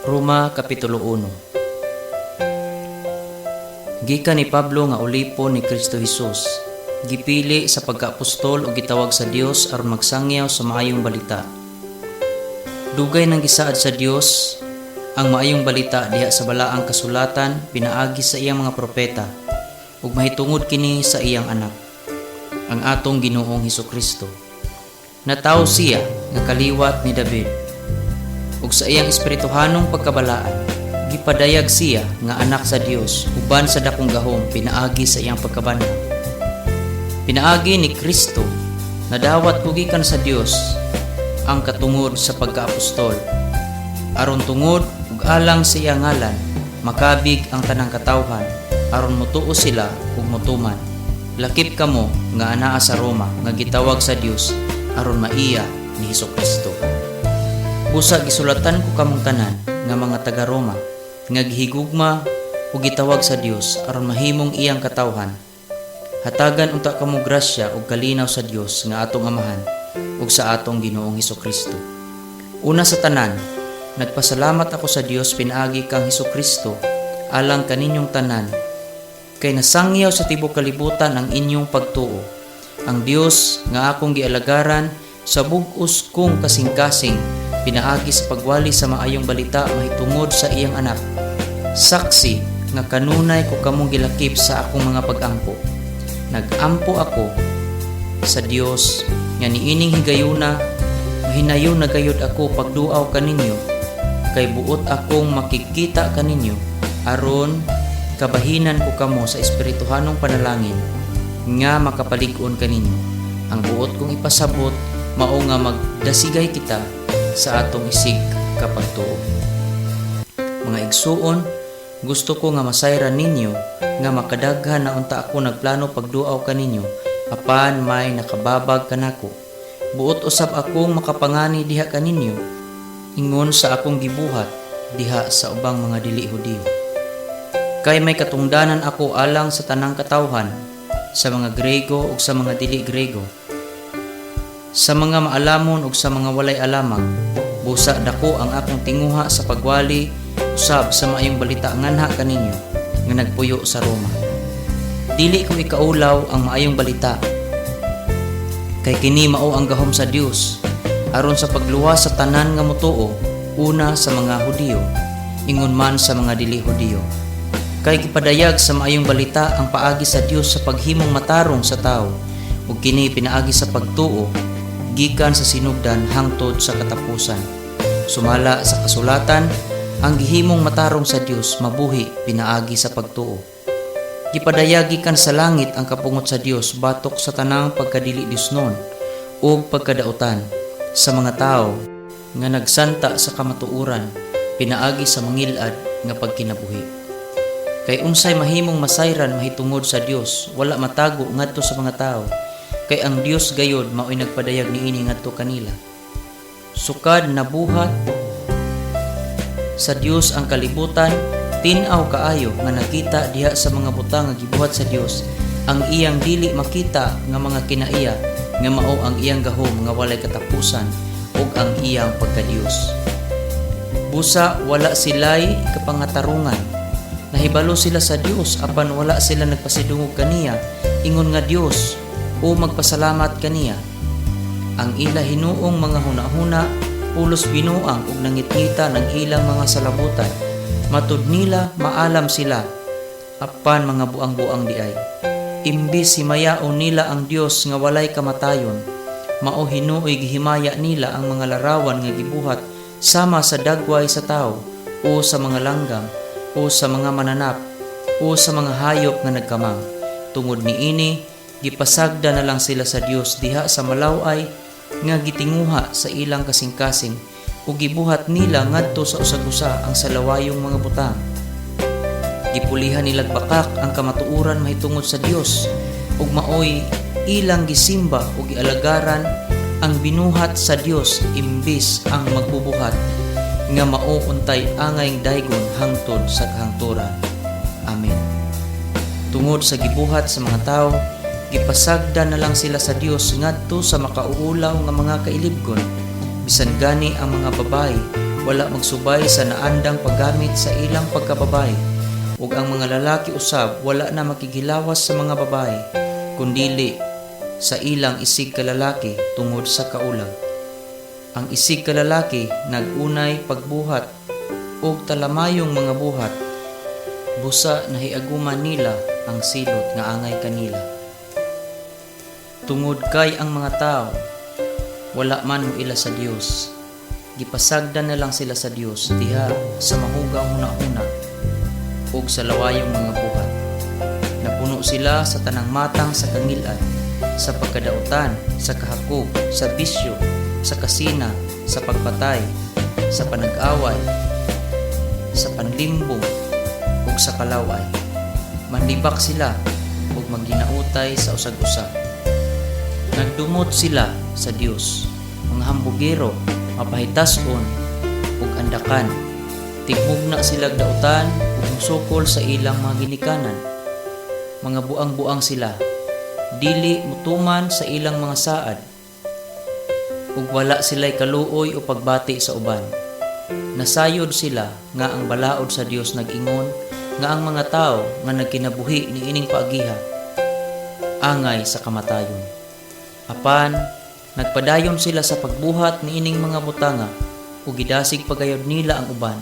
Roma Kapitulo 1. Gikan ni Pablo nga ulipon ni Kristo Hesus, gipili sa pagkaapostol ug gitawag sa Dios aron magsangyaw sa maayong balita. Dugay nang gisaad sa Dios ang maayong balita diha sa balaang kasulatan pinaagi sa iyang mga propeta ug mahitungod kini sa iyang Anak, ang atong Ginoong Hesukristo. Natawo siya nga kaliwat ni David ug sa iyang espirituhanong pagkabalaan gipadayag siya nga Anak sa Dios uban sa dakong gahom pinaagi sa iyang pagkabanhaw. Pinaagi ni Kristo, nadawat ko gikan sa Dios ang katungod sa pagkaapostol aron tungod ug alang sa iyang ngalan makabig ang tanang katawhan aron motuo sila ug motuman, lakip kamo nga anaa sa Roma nga gitawag sa Dios aron maiya ni Hesukristo. Busa gisulatan ko kamong tanan nga mga taga Roma nga gihigugma ug gitawag sa Dios aron mahimong iyang katawhan. Hatagan unta kamo grasya ug kalinaw sa Dios nga atong Amahan ug sa atong Ginoong Hesukristo. Una sa tanan, nagpasalamat ako sa Dios pinaagi kang Hesukristo alang kaninyong tanan kay nasangyaw sa tibuok kalibutan ang inyong pagtuo. Ang Dios nga akong gialagaran sa bug-os kong kasing-kasing pinaagi sa pagwali sa maayong balita mahitungod sa iyang Anak, saksi nga kanunay ko kamong gilakip sa akong mga pagampo. Nagampo ako sa Dios nga niining higayuna mahinayon na gayud ako pagduaw kaninyo, kay buot akong makigkita kaninyo aron kabahinan ko kamo sa espirituhanong panalangin nga makapalig-on kaninyo. Ang buot kong ipasabot mao nga magdasigay kita sa atong isig kapagtuo. Mga igsuon, gusto ko nga masayran ninyo nga makadaghan na unta ako nagplano pagduaw kaninyo, apan may nakababag kanako. Buot usab akong makapangani diha kaninyo ingon sa akong gibuhat diha sa ubang mga dili Hudiyo. Kay may katungdanan ako alang sa tanang katawhan, sa mga Grego ug sa mga dili Grego, sa mga maalamon ug sa mga walay alamag. Busa dako ang akong tinguha sa pagwali usab sa maayong balita nganha kaninyo nga nagpuyo sa Roma. Dili ko ikaulaw ang maayong balita, kay kini mao ang gahom sa Dios aron sa pagluwas sa tanan nga motuo, una sa mga Hudiyo, ingon man sa mga dili Hudiyo. Kay gipadayag sa maayong balita ang paagi sa Dios sa paghimong matarong sa tawo, ug kini pinaagi sa pagtuo gikan sa sinugdan hangtod sa katapusan. Sumala sa kasulatan, ang gihimong matarong sa Dios mabuhi pinaagi sa pagtuo. Gipadayag gikan sa langit ang kapungot sa Dios batok sa tanang pagkadili Diosnon ug pagkadautan sa mga tawo nga nagsanta sa kamatuoran pinaagi sa mangilad nga pagkinabuhi. Kay unsay mahimong masayran mahitungod sa Dios, wala matago ngadto sa mga tawo, kay ang Dios gayod mao'y nagpadayag niini ngadto kanila. Sukad nabuhat sa Dios ang kalibutan, tin-aw kaayo nga nakita diha sa mga butang nga gibuhat sa Dios ang iyang dili makita nga mga kinaiya, nga mao ang iyang gahom nga walay katapusan ug ang iyang pagkadiyos. Busa wala sila'y kapangatarungan. Nahibalo sila sa Dios, apan wala sila nagpasidungog kaniya ingon nga Dios o magpasalamat kaniya. Ang ila hinuong mga hunahuna pulos binuang ug nangitngita ng ilang mga salabutan. Matud nila maalam sila, apan mga buang-buang diay. Imbis himayaon nila ang Dios nga walay kamatayon, mao hinuoy gihimaya nila ang mga larawan nga gibuhat sama sa dagway sa tawo o sa mga langgam o sa mga mananap o sa mga hayop nga nagkamang. Tungod niini, gipasagda na lang sila sa Dios diha sa malaw-ay nga gitinguha sa ilang kasing-kasing ug gibuhat nila ngadto sa usag-usa ang salawayong mga butang. Gipulihan nilag bakak ang kamatuoran mahitungod sa Dios ug maoy ilang gisimba ug gialagaran ang binuhat sa Dios imbis ang magbubuhat, nga mao untay angay daygon hangtod sa kahangturan. Amen. Tungod sa gibuhat sa mga tawo, gipasagda na lang sila sa Dios ngadto sa makauulaw nga mga kailibgon, bisan gani ang mga babae wala magsubay sa naandang paggamit sa ilang pagkababae, ug ang mga lalaki usab wala na makighilawas sa mga babae kundili sa ilang isig kalalaki tungod sa kaulag. Ang isig kalalaki nag-unay pagbuhat og talamayong mga buhat, busa nahiaguman nila ang silot nga angay kanila. Tungod kay ang mga tao wala man moila sa Dios, gipasagdan na lang sila sa Dios diha sa mahugaw hunahuna ug sa lawayong mga buhat. Napuno sila sa tanang matang sa kangilad, sa pagkadautan, sa kahakog, sa bisyo, sa kasina, sa pagpatay, sa panag-away, sa panlimbong, ug sa kalaway. Manlibak sila ug magginautay sa usag-usa. Nagdumot sila sa Dios, mga hambugero, mapahitason ug andakan. Tigmugna silag dautan ug musukol sa ilang mga ginikanan. Mga buang-buang sila, dili mutuman sa ilang mga saad, ug wala sila'y kaluoy o pagbati sa uban. Nasayod sila nga ang balaod sa Dios nag-ingon nga ang mga tawo nga nagkinabuhi niining paagiha angay sa kamatayon. Apan nagpadayon sila sa pagbuhat niining mga butanga ug gidasig pagayod nila ang uban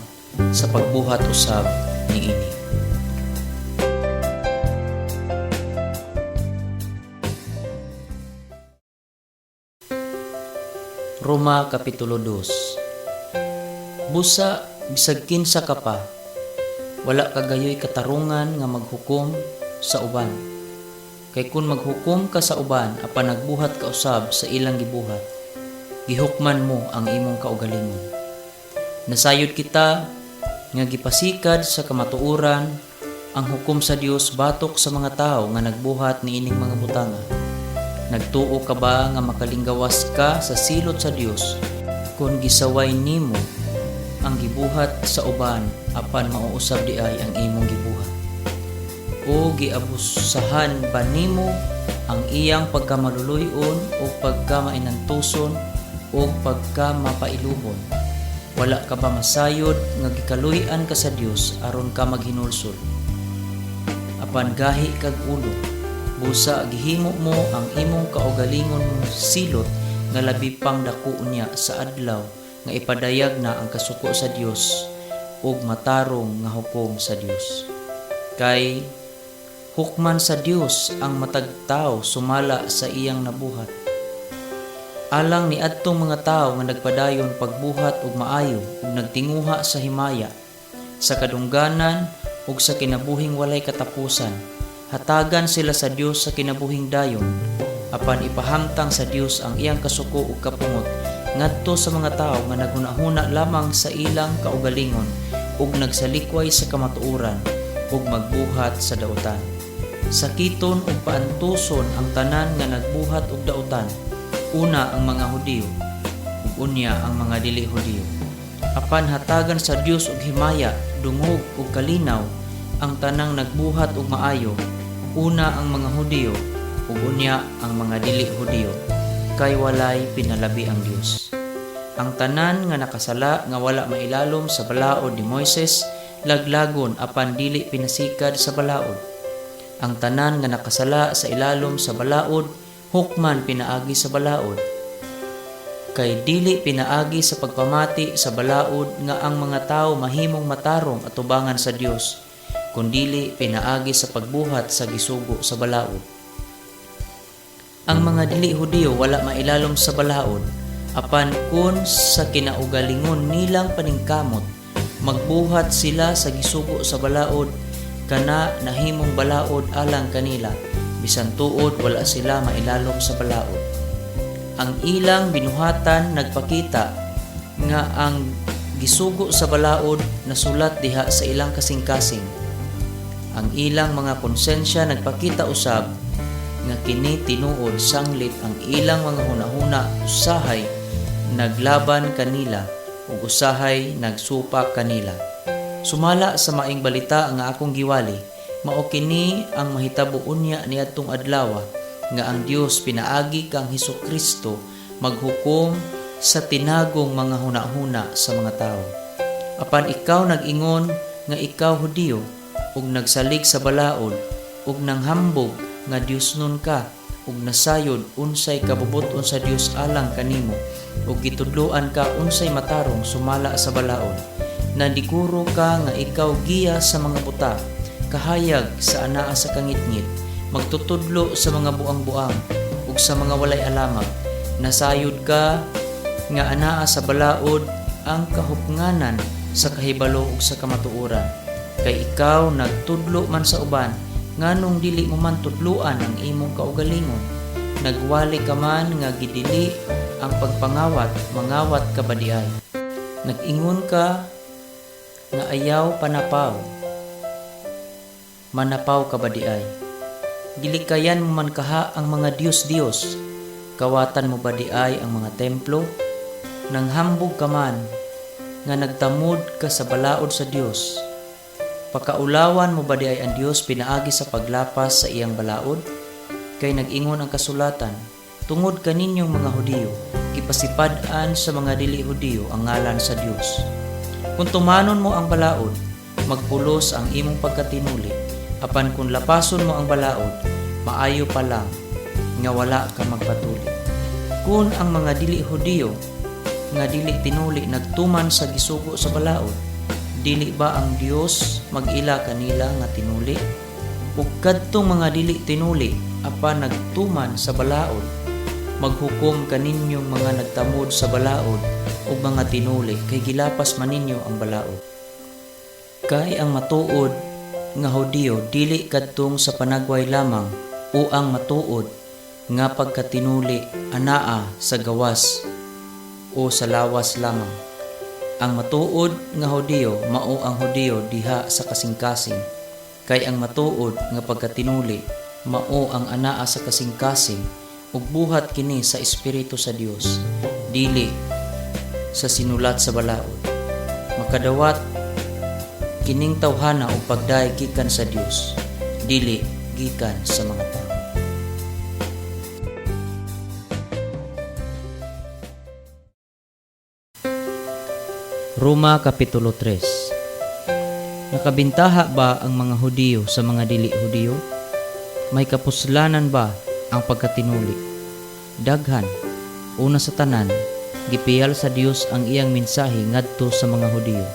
sa pagbuhat usab niini. Roma Kapitulo 2. Busa bisag kinsa ka pa, wala ka gayoy katarungan nga maghukom sa uban. Kay kun maghukom ka sa uban apan nagbuhat ka usab sa ilang gibuhat, gihukman mo ang imong kaugalingon. Nasayod kita nga gipasikad sa kamatuoran ang hukom sa Dios batok sa mga tawo nga nagbuhat niining mga butanga. Nagtuo ka ba nga makalinggawas ka sa silot sa Dios kung gisaway nimo ang gibuhat sa uban apan mao usab diay ang imong gibuhat? O giabusahan ba nimo ang iyang pagkamaluluy-on o pagkamainantuson o pagkamapailubon? Wala ka ba masayod nga gikaluy-an ka sa Dios aron ka maghinulsol? Apan gahi kag ulo, busa gihimo mo ang imong kaugalingon silot nga labi pang dako unya sa adlaw nga ipadayag na ang kasuko sa Dios ug matarong nga hukom sa Dios. Kay hukman sa Dios ang matag tawo sumala sa iyang nabuhat. Alang ni adtong mga tawo nga nagpadayon pagbuhat og maayo ug nagtinguha sa himaya, sa kadungganan ug sa kinabuhing walay katapusan, hatagan sila sa Dios sa kinabuhing dayon, apan ipahamtang sa Dios ang iyang kasuko ug kapungot ngadto sa mga tawo nga naghunahuna lamang sa ilang kaugalingon ug nagsalikway sa kamatuoran ug magbuhat sa dautan. Sakiton ug paantuson ang tanan nga nagbuhat og dautan, una ang mga Hudiyo ug unya ang mga dili Hudiyo. Apan hatagan sa Dios og himaya, dungog ug kalinaw ang tanang nagbuhat og maayo, una ang mga Hudiyo ug unya ang mga dili Hudiyo, kay walay pinalabi ang Dios. Ang tanan nga nakasala nga wala mailalom sa balaod ni Moises laglagon apan dili pinasikad sa balaod. Ang tanan nga nakasala sa ilalom sa balaod hukman pinaagi sa balaod. Kay dili pinaagi sa pagpamati sa balaod nga ang mga tawo mahimong matarong atubangan sa Dios, kundili pinaagi sa pagbuhat sa gisugo sa balaod. Ang mga dili Hudiyo wala mailalom sa balaod, apan kun sa kinaugalingon nilang paningkamot magbuhat sila sa gisugo sa balaod, kana nahimong balaod alang kanila, bisan tuod wala sila mailalom sa balaod. Ang ilang binuhatan nagpakita nga ang gisugo sa balaod nasulat diha sa ilang kasing-kasing. Ang ilang mga konsensya nagpakita usab nga kini tinuod, sanglit ang ilang mga hunahuna usahay naglaban kanila ug usahay nagsupak kanila. Sumala sa maayong balita nga akong giwali, mao kini ang mahitabo unya niadtong adlaw nga ang Dios pinaagi kang Hesukristo maghukom sa tinagong mga hunahuna sa mga tawo. Apan ikaw nag-ingon nga ikaw Hudiyo ug nagsalig sa balaod ug nanghambog nga Diosnon ka ug nasayod unsay kabubut-on sa Dios alang kanimo ug gitudloan ka unsay matarong sumala sa balaod. Nandiguro ka nga ikaw giya sa mga buta, kahayag sa anaa sa kangitngit, magtutudlo sa mga buang-buang ug sa mga walay alamag. Nasayod ka nga anaa sa balaod ang kahupnganan sa kahibalo ug sa kamatuoran. Kay ikaw nagtudlo man sa uban, nganong dili mo man tudloan ang imong kaugalingon? Nagwali ka man nga gidili ang pagpangawat, mangawat ka ba diay? Nag-ingon ka nga ayaw panapaw, manapaw ka ba diay? Gilikayan mo man kaha ang mga Diyos-Diyos, kawatan mo ba diay ang mga templo? Nanghambog ka man nga nagtamod ka sa balaod sa Dios, pakaulawan mo ba diay ang Dios pinaagi sa paglapas sa iyang balaod? Kay nag-ingon ang kasulatan, tungod kaninyong mga Hudiyo, gipasipad-an sa mga dili Hudiyo ang ngalan sa Dios. Kung tumanon mo ang balaod, magpulos ang imong pagkatinuli. Apan kung lapason mo ang balaod, maayo pa lang nga wala ka magpatuli. Kung ang mga dili Hudiyo nga dili tinuli nagtuman sa gisugo sa balaod, dili ba ang Dios mag-ila kanila nga tinuli? Ug kadtong mga dili tinuli apan nagtuman sa balaod, maghukom kaninyong mga nagtamod sa balaod ug mga tinuli, kay gilapas man ninyo ang balaod. Kay ang matuod nga Hudiyo dili kadtong sa panagway lamang, o ang matuod nga pagkatinuli anaa sa gawas o sa lawas lamang. Ang matuod nga Hudiyo mao ang Hudiyo diha sa kasingkasing. Kay ang matuod nga pagkatinuli mao ang anaa sa kasingkasing ug buhat kini sa espiritu sa Dios, dili sa sinulat sa balaod. Makadawat kining tawhana og pagdayeg gikan sa Dios, dili gikan sa mga tawo. Roma Kapitulo 3. Nakabintaha ba ang mga Hudiyo sa mga dili Hudiyo? May kapuslanan ba ang pagkatinuli? Daghan. Una sa tanan, gipiyal sa Dios ang iyang mensahe ngadto sa mga Hudiyo.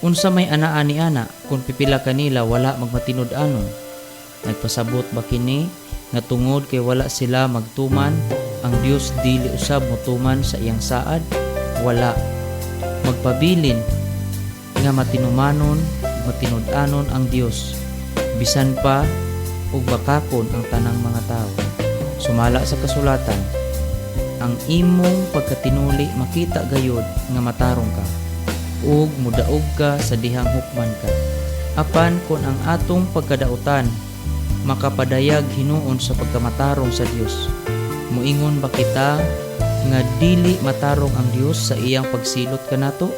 Unsa may anaa ni ana kung pipila kanila wala magmatinud-anon? Nagpasabot ba kini nga tungod kay wala sila magtuman, ang Dios dili usab motuman sa iyang saad? Wala. Magpabilin nga matinumanon, matinud-anon ang Dios, bisan pa ug bakakon ang tanang mga tawo. Sumala sa kasulatan, ang imong pagkatinuli makita gayod nga matarong ka, ug mudaog ka sa dihang hukman ka. Apan kon ang atong pagkadautan makapadayag hinuon sa pagkamatarong sa Dios, muingon ba kita nga dili matarong ang Dios sa iyang pagsilot kanato?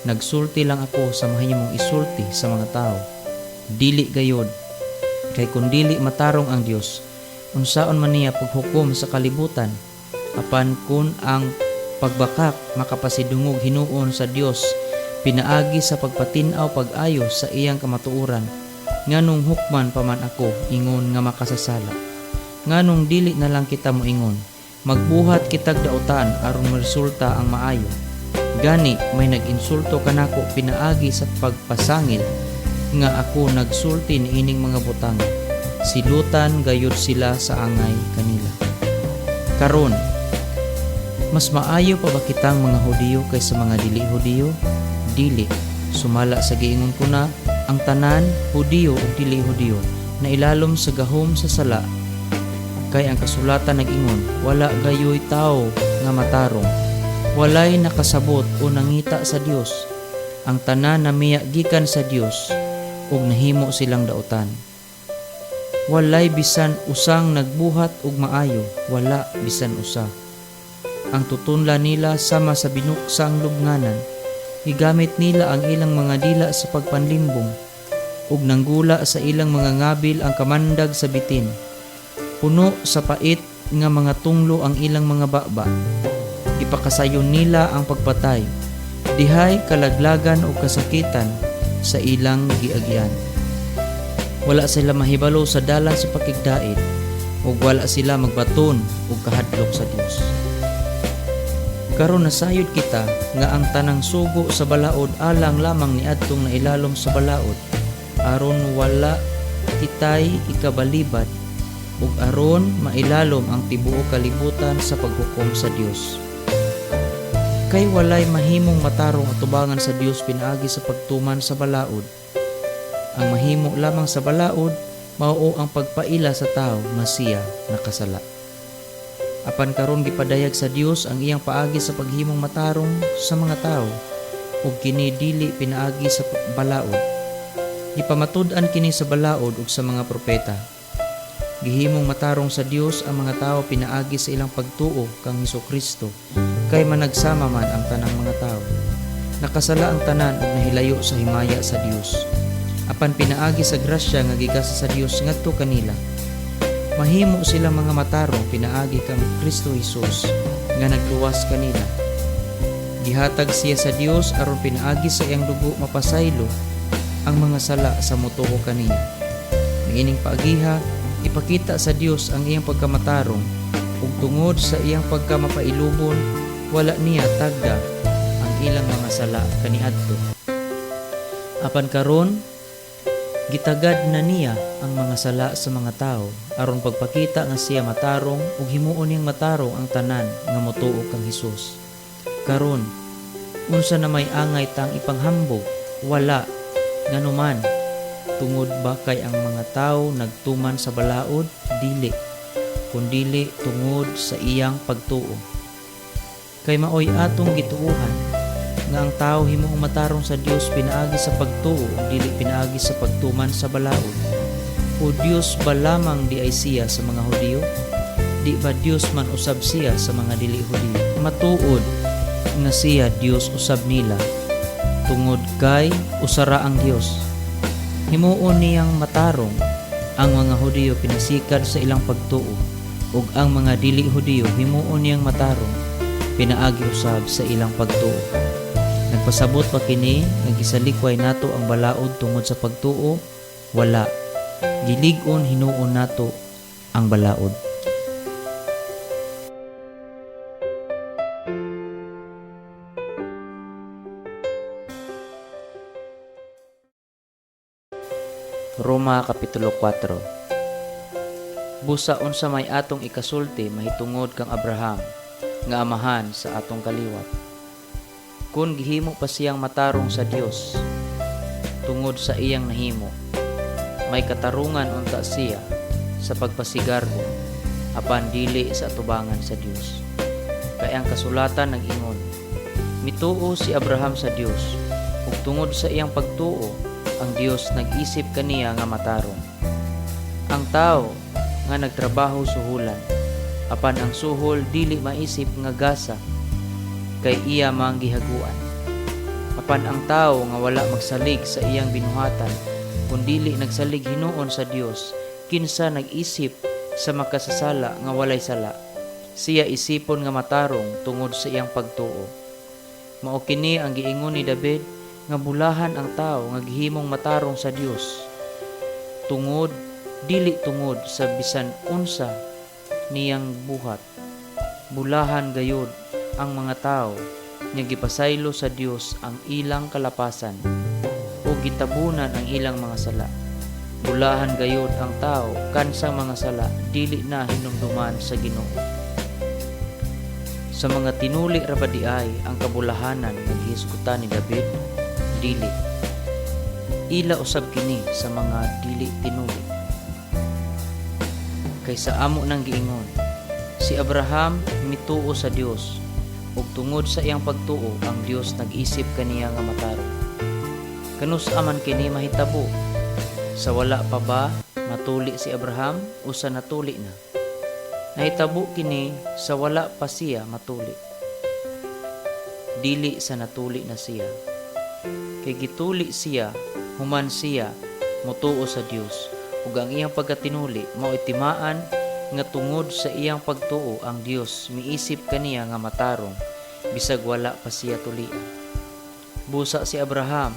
Nagsulti lang ako sa mahimong isulti sa mga tao. Dili gayod. Kay kun dili matarong ang Dios, unsaon man niya paghukom sa kalibutan? Apan kun ang pagbakak makapasidungog hinuon sa Dios pinaagi sa pagpatin-aw pag-ayo sa iyang kamatuoran, nganong hukman pa man ako ingon nga makasasala? Nganong dili na lang kita moingon, magbuhat kitag dautan aron moresulta ang maayo? Gani may nag-insulto kanako pinaagi sa pagpasangil nga ako nagsulti niining mga butang. Silutan gayud sila sa angay kanila. Karon, mas maayo pa ba kitang mga Hudiyo kaysa mga dili Hudiyo? Dili. Sumala sa giingon ko na, ang tanan, Hudiyo ug dili Hudiyo, na ilalom sa gahom sa sala. Kay ang kasulatan nag-ingon, wala gayoy tao nga matarong. Walay nakasabot o nangita sa Dios. Ang tanan namiya gikan sa Dios ug nahimo silang dautan. Walay bisan usang nagbuhat og maayo, wala bisan usa. Ang tutunla nila sama sa binuksang lubnganan. Gigamit nila ang ilang mga dila sa pagpanlimbong ug nanggula sa ilang mga ngabil ang kamandag sa bitin. Puno sa pait nga mga tunglo ang ilang mga baba. Gipakasayon nila ang pagpatay. Dihay kalaglagan o kasakitan sa ilang giagian. Wala sila mahibalo sa dalan sa pakigdait ug wala sila magbaton og kahadlok sa Dios. Karon nasayod kita nga ang tanang sugo sa balaod alang lamang niadtong nailalom sa balaod, aron wala kitay ikabalibad ug aron mailalom ang tibuok kalibutan sa paghukom sa Dios. Kay walay mahimong matarong atubangan sa Dios pinaagi sa pagtuman sa balaod. Ang mahimo lamang sa balaod mao ang pagpaila sa tawo nga siya nakasala. Apan karon gipadayag sa Dios ang iyang paagi sa paghimong matarong sa mga tawo, ug kini dili pinaagi sa balaod. Gipamatud-an kini sa balaod ug sa mga propeta. Gihimong matarong sa Dios ang mga tawo pinaagi sa ilang pagtuo kang Hesukristo, kay managsama man ang tanang mga tawo. Nakasala ang tanan ug nahilayo sa himaya sa Dios. Apan pinaagi sa grasya nga gigasa sa Dios ngadto kanila, mahimo sila mga matarong pinaagi kang Kristo Hesus nga nagluwas kanila. Gihatag siya sa Dios aron pinaagi sa iyang dugo mapasaylo ang mga sala sa motuo kaniya. Niining paagiha, ipakita sa Dios ang iyang pagkamatarong, ug tungod sa iyang pagkamapailubon, wala niya tagda ang ilang mga sala kaniadto. Apan karon gitagad na niya ang mga sala sa mga tawo aron pagpakita nga siya matarong ug himuon niyang matarong ang tanan nga motuo kang Hesus. Karon, unsa na may angay tang ipanghambog? Wala. Nganuman, tungod ba kay ang mga tawo nagtuman sa balaod? Dili, kundili tungod sa iyang pagtuo. Kay maoy atong gituohan nga ang tao himuong matarong sa Dios pinaagi sa pagtuo ug dili pinaagi sa pagtuman sa balaod. O Dios ba lamang diay siya sa mga Hudiyo? Di ba Dios man usab siya sa mga dili Hudiyo? Matuod nga siya Dios usab nila, tungod kay usara ang Dios. Himuon niyang matarong ang mga Hudiyo pinasikad sa ilang pagtuo, ug ang mga dili Hudiyo himuon niyang matarong pinaagi usab sa ilang pagtuo. Nagpasabot pa kini nga gisalikway nato ang balaod tungod sa pagtuo? Wala. Gilig-on hinuon nato ang balaod. Roma Kapitulo 4. Busa unsa may atong ikasulti mahitungod kang Abraham nga amahan sa atong kaliwat? Kun gihimo pa siyang matarong sa Dios tungod sa iyang nahimo, may katarungan unta siya sa pagpasigarbo, apan dili sa atubangan sa Dios. Kay ang kasulatan nag-ingon, mituo si Abraham sa Dios, ug tungod sa iyang pagtuo ang Dios nag-isip kaniya nga matarong. Ang tao nga nagtrabaho suhulan, apan ang suhol dili maisip nga gasa kay iya mang gihaguan. Apan ang tao nga wala magsalig sa iyang binuhatan, kun dili nagsalig hinuon sa Dios, kinsa nag-isip sa makasasala nga walay sala, siya isipon nga matarong tungod sa iyang pagtuo. Mao kini ang giingon ni David nga bulahan ang tao nga gihimong matarong sa Dios tungod dili tungod sa bisan unsa niyang buhat. Bulahan gayud ang mga tao nga gipasaylo sa Dios ang ilang kalapasan o gitabunan ang ilang mga sala. Bulahan gayud ang tao kansang mga sala dili na hinumduman sa Ginoo. Sa mga tinuli ra ba diay ang kabulahanan nga gihisgutan ni David? Dili. Ila usab kini sa mga dili tinuli. Kay sa amo nang giingon, si Abraham mituo sa Dios, ug tungod sa iyang pagtuo ang Dios nag-isip kaniya nga matarong. Kanus-a man kini mahitabo? Sa wala pa ba matuli si Abraham o sa natuli na? Nahitabo kini sa wala pa siya matuli, dili sa natuli na siya. Kay gituli siya human siya motuo sa Dios, ug ang iyang pagkatinuli mao timaan nga tungod sa iyang pagtuo ang Dios miisip kaniya nga matarong. bisag wala pa siya tulia. Busa si Abraham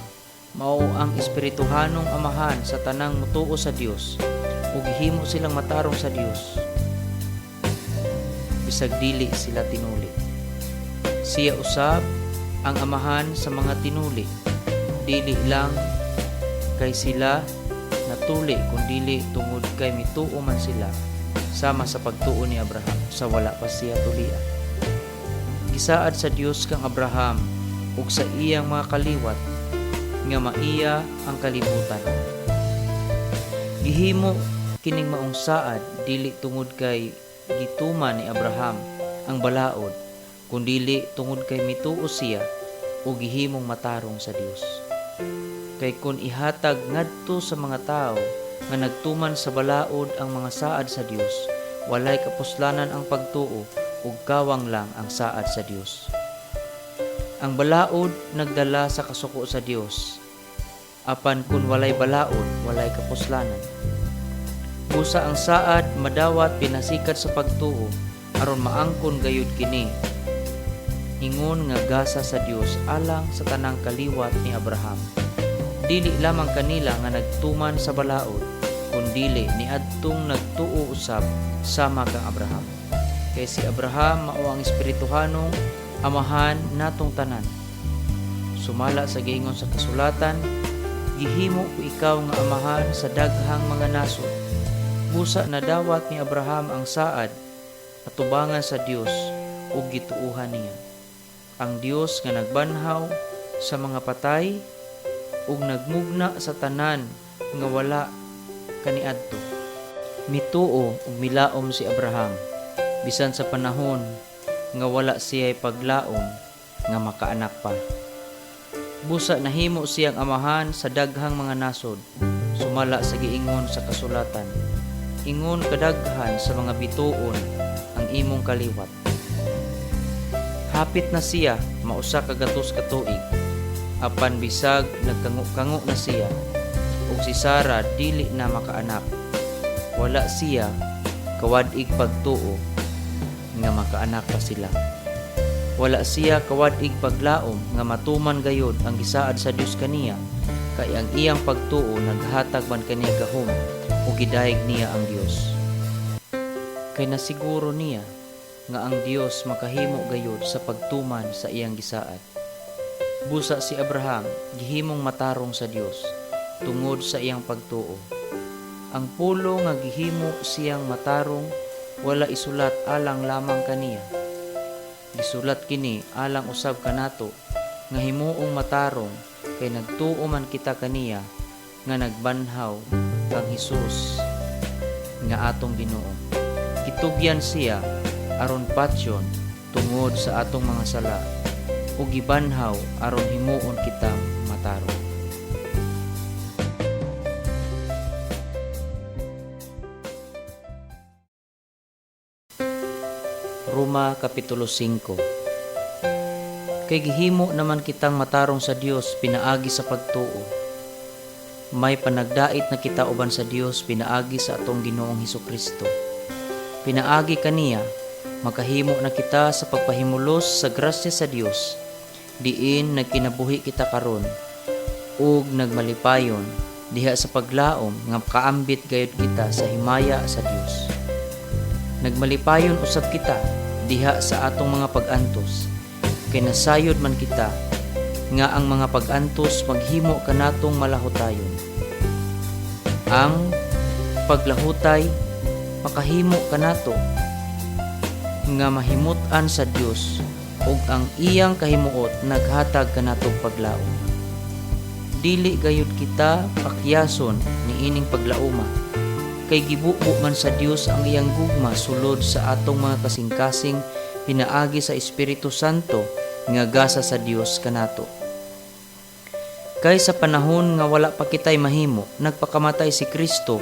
mao ang espirituhanong amahan sa tanang mutuo sa Dios ug gihimo silang matarong sa Dios bisag dili sila tinuli. Siya usab ang amahan sa mga tinuli, dili lang kay sila natuli kundili tungod kay mituo man sila sama sa pagtuo ni Abraham sa wala pa siya tulia. Gisaad sa Dios kang Abraham ug sa iyang mga kaliwat nga maiya ang kalibutan. Gihimo kining maong saad dili tungod kay gituman ni Abraham ang balaod, kundili tungod kay mituo siya ug gihimong matarong sa Dios. Kay kun ihatag ngadto sa mga tawo nga nagtuman sa balaod ang mga saad sa Dios, walay kapuslanan ang pagtuo ug kawang lang ang saad sa Dios. Ang balaod nagdala sa kasuko sa Dios. Apan kun walay balaod, walay kapuslanan. Busa ang saad madawat pinasikat sa pagtuo aron maangkon gayud kini ingon nga gasa sa Dios alang sa tanang kaliwat ni Abraham. Dili lamang kanila nga nagtuman sa balaod, kundili niadtong nagtuo usab sama kang Abraham. Kay si Abraham mao ang espirituhanong amahan natong tanan. Sumala sa giingon sa kasulatan, "Gihimo ko ikaw nga amahan sa daghang mga nasod." Busa nadawat ni Abraham ang saad atubangan sa Dios ug gituohan niya. Ang Dios nga nagbanhaw sa mga patay ug nagmugna sa tanan nga wala kaniadto. Mituo ug milaom si Abraham bisan sa panahon nga wala siya'y paglaom nga makaanak pa. Busa nahimo siyang amahan sa daghang mga nasod, sumala sa giingon sa kasulatan, "Ingon kadaghan sa mga bituon ang imong kaliwat." Hapit na siya mausa ka gatos ka tuig, apan bisag nagkango-kango na siya ug si Sara dili na makaanak, wala siya kawad-ig pagtuo nga makaanak pa sila. Wala siya kawad-ig paglaom nga matuman gayod ang gisaad sa Dios kaniya, kay ang iyang pagtuo naghatag man kaniya gahom ug gidayeg niya ang Dios. Kay nasiguro niya nga ang Dios makahimo gayod sa pagtuman sa iyang gisaad. Busa si Abraham gihimong matarong sa Dios tungod sa iyang pagtuo. Ang pulong nga gihimo siyang matarong wala isulat alang lamang kaniya. Gisulat kini alang usab kanato nga himuong matarong kay nagtuo man kita kaniya nga nagbanhaw kang Hesus nga atong Ginoo. Gitugyan siya aron patyon tungod sa atong mga sala ug gibanhaw aron himuon kitang matarong. Roma Kapitulo 5. Kay gihimo naman kitang matarong sa Dios pinaagi sa pagtuo. May panagdait na kita uban sa Dios pinaagi sa atong Ginoong Hesukristo. Pinaagi kaniya makahimo na kita sa pagpahimulos sa grasya sa Dios, diin nagkinabuhi kita karon ug nagmalipayon diha sa paglaom nga kaambit gayud kita sa himaya sa Dios. Nagmalipayon usab kita diha sa atong mga pag-antos, kay nasayod man kita nga ang mga pag-antos maghimo kanatong malahutayon. Ang paglahutay makahimo kanato nga mahimut-an sa Dios, ug ang iyang kahimuot naghatag kanatong paglaom. Dili gayud kita pakyason niining paglaoma, kay gibubo man sa Dios ang iyang gugma sulod sa atong mga kasing-kasing pinaagi sa Espiritu Santo nga gasa sa Dios kanato. Kay sa panahon nga wala pa kitay mahimo, nagpakamatay si Kristo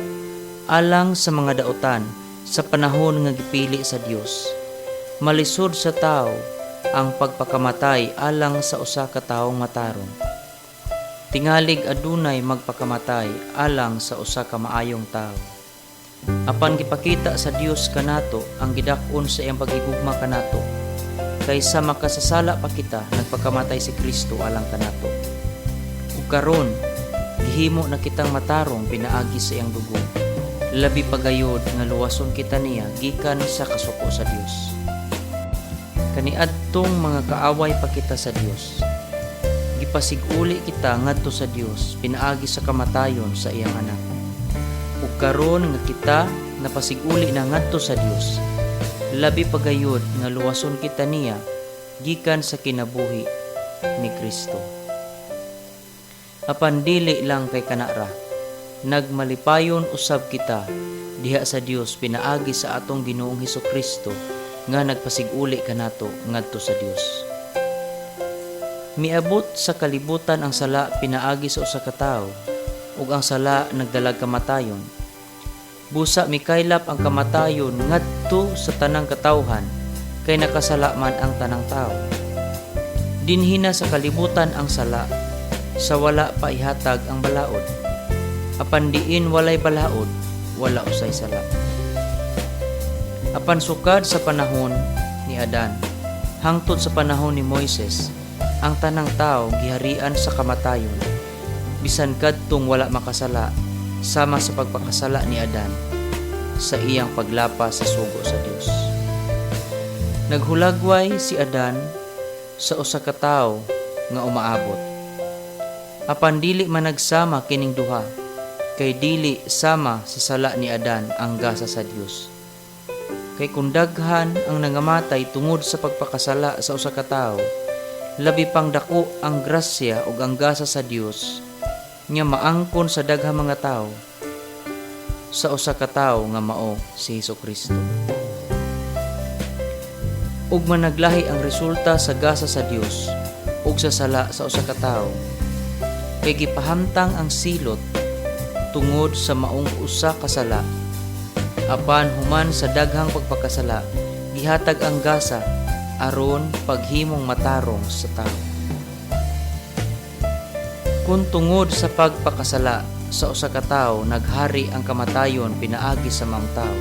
alang sa mga dautan sa panahon nga gipili sa Dios. Malisod sa tao ang pagpakamatay alang sa usa ka tawo matarong. Tingalig adunay magpakamatay alang sa usa ka maayong tawo. Apan gipakita sa Dios kanato ang gidak-on sa iyang pagigugma kanato. Kay sa makasasala pa kita, nagpakamatay si Kristo alang kanato. Ug karon, gihimo na kitang matarong pinaagi sa iyang dugo. Labi pa gayod nga luwason kita niya gikan sa kasuko sa Dios. Kaniadtong mga kaaway pa kita sa Dios, gipasiguli kita ngadto sa Dios pinaagi sa kamatayon sa iyang anak. Ug karon nga kita napasiguli na ngadto sa Dios, labi pa gayod nga luwason kita niya gikan sa kinabuhi ni Kristo. Apan dili lang kay kanara, nagmalipayon usab kita diha sa Dios pinaagi sa atong Ginoong Hesukristo nga nagpasiguli kanato ngadto sa Dios. Miabot sa kalibutan ang sala pinaagi sa usa ka tawo, ug ang sala nagdalag kamatayon. Busa mikaylap ang kamatayon ngadto sa tanang katawhan, kay nakasala man ang tanang tawo. Dinhi na sa kalibutan ang sala, sa wala pa ihatag ang balaod. Apan diin walay balaod, wala usay sala. Apan sukad sa panahon ni Adan hangtod sa panahon ni Moises, ang tanang tao giharian sa kamatayon, bisan kadtong wala makasala sama sa pagpakasala ni Adan sa iyang paglapas sa sugo sa Dios. Naghulagway si Adan sa usa ka tawo nga umaabot. Apan dili man nagsama kining duha, kay dili sama sa sala ni Adan ang gasa sa Dios. Kay kung daghan ang nangamatay tungod sa pagpakasala sa usa ka tawo, labi pang dako ang grasya ug ang gasa sa Dios nga maangkon sa daghang mga tawo sa usa ka tawo nga mao si Hesukristo. Ug managlahi ang resulta sa gasa sa Dios ug sa sala sa usa ka tawo. Kay gipahamtang ang silot tungod sa maong usa ka sala. Apan human sa daghang pagpakasala, gihatag ang gasa aron paghimong matarong sa tawo. Kung tungod sa pagpakasala sa usa ka tawo naghari ang kamatayon pinaagi sa maong tawo,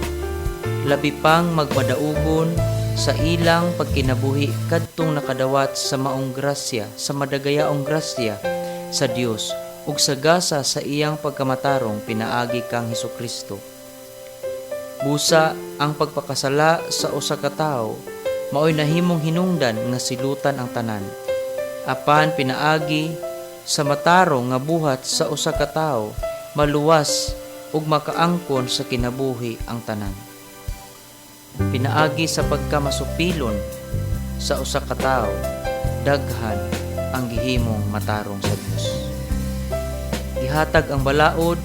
labi pang magpadaugon sa ilang pagkinabuhi kadtong nakadawat sa maong grasya, sa madagayaong grasya sa Dios ug sa gasa sa iyang pagkamatarong pinaagi kang Hesukristo. Busa ang pagpakasala sa usa ka tawo maoy nahimong hinungdan nga silutan ang tanan. Apan pinaagi sa matarong nga buhat sa usa ka tawo, maluwas ug makaangkon sa kinabuhi ang tanan. Pinaagi sa pagkamasupilon sa usa ka tawo, daghan ang gihimong matarong sa Dios. Gihatag ang balaod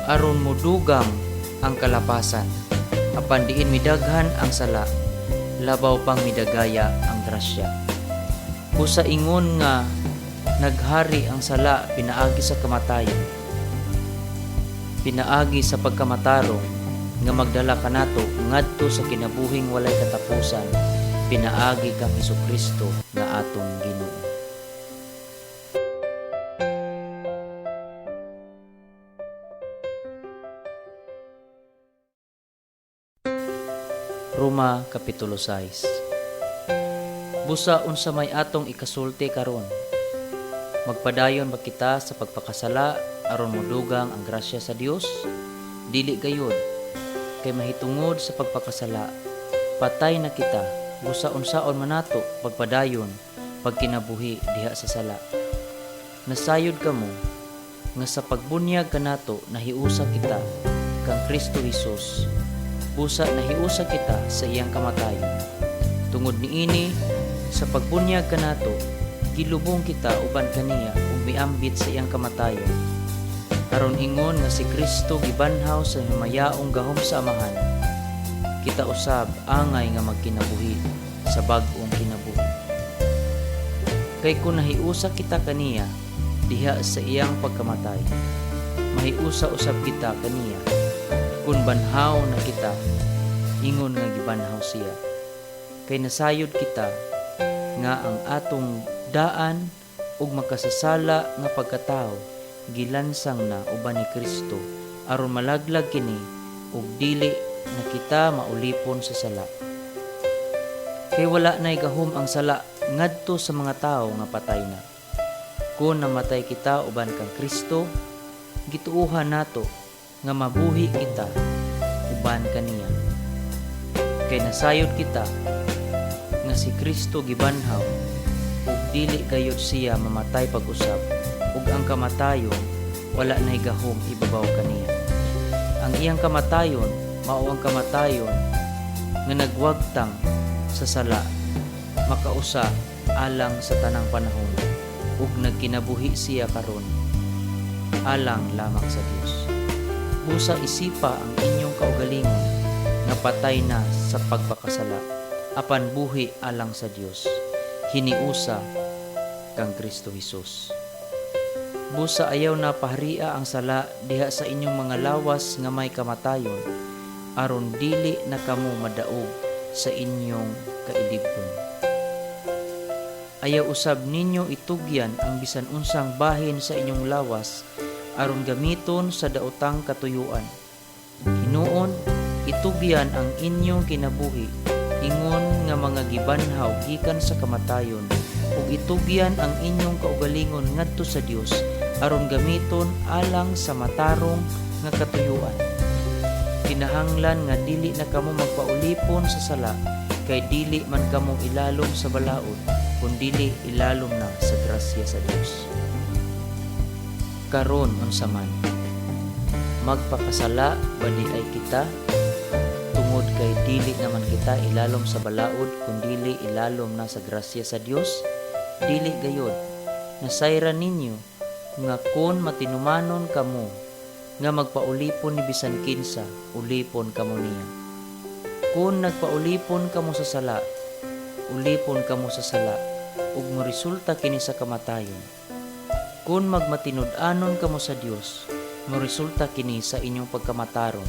aron modugang ang kalapasan. Apan diin midaghan ang sala, labaw pang midagaya ang grasya. Busa ingon nga naghari ang sala pinaagi sa kamatayon, pinaagi sa pagkamatarong nga magdala kanato ngadto sa kinabuhing walay katapusan pinaagi kang Hesukristo nga atong Ginoo. Roma Kapitulo 6. Busa unsa may atong ikasulti karon? Magpadayon ba kita sa pagpakasala aron modugang ang grasya sa Dios? Dili gayod. Kay mahitungod sa pagpakasala, patay na kita, busa unsaon man nato pagpadayon pagkinabuhi diha sa sala. Nasayod kamo nga sa pagbunyag kanato nahiusa kita kang Kristo Hesus. Busa nahiusa kita sa iyang kamatayon. Tungod niini, sa pagbunyag kanato, gilubong kita uban kaniya ug miambit sa iyang kamatayon. Aron ingon nga si Kristo gibanhaw sa himayaong gahom sa Amahan, kita usab angay nga magkinabuhi sa bag-ong kinabuhi. Kay kun nahiusa kita kaniya diha sa iyang pagkamatay, mahiusa usab kita kaniya kun banhaw na kita ingon nga gibanhaw siya. Kay nasayod kita nga ang atong daan ug makasasala nga pagkatao gilansang na uban ni Kristo aron malaglag kini ug dili na kita maulipon sa sala. Kay wala nay gahom ang sala ngadto sa mga tawo nga patay na. Kon namatay kita uban kang Kristo, gituohan nato nga mabuhi kita uban kaniya. Kay nasayod kita nga si Kristo gibanhaw ug dili gayud siya mamatay pag-usab, ug ang kamatayon wala nay gahom ibabaw kaniya. Ang iyang kamatayon mao ang kamatayon nga nagwagtang sa sala makausa alang sa tanang panahon, ug nagkinabuhi siya karon alang lamang sa Dios. Busa isipa ang inyong kaugalingon nga patay na sa pagpakasala, apan buhi alang sa Dios hiniusa kang Kristo Hesus. Busa ayaw na paharia ang sala diha sa inyong mga lawas nga may kamatayon, aron dili na kamo madaog sa inyong kailibgon. Ayaw usab ninyo itugyan ang bisan unsang bahin sa inyong lawas aron gamiton sa daotang katuyuan. Hinuon, itugyan ang inyong kinabuhi ingon nga mga gibanhaw gikan sa kamatayon, ug itugyan ang inyong kaugalingon ngadto sa Dios aron gamiton alang sa matarong nga katuyuan. Kinahanglan nga dili na kamo magpaulipon sa sala, kay dili man kamo ilalom sa balaod, kundili ilalom na sa grasya sa Dios. Karon unsa man? Magpakasala ba diay kita tungod kay dili naman kita ilalom sa balaod, kundili ilalom na sa grasya sa Dios? Dili gayod. Nasayran ninyo nga kon matinumanon kamo nga magpaulipon ni bisan kinsa, ulipon kamo niya. Kon nagpaulipon kamo sa sala, ulipon kamo sa sala, ug moresulta kini sa kamatayon. Kon magmatinud-anon kamo sa Dios, moresulta kini sa inyong pagkamataron.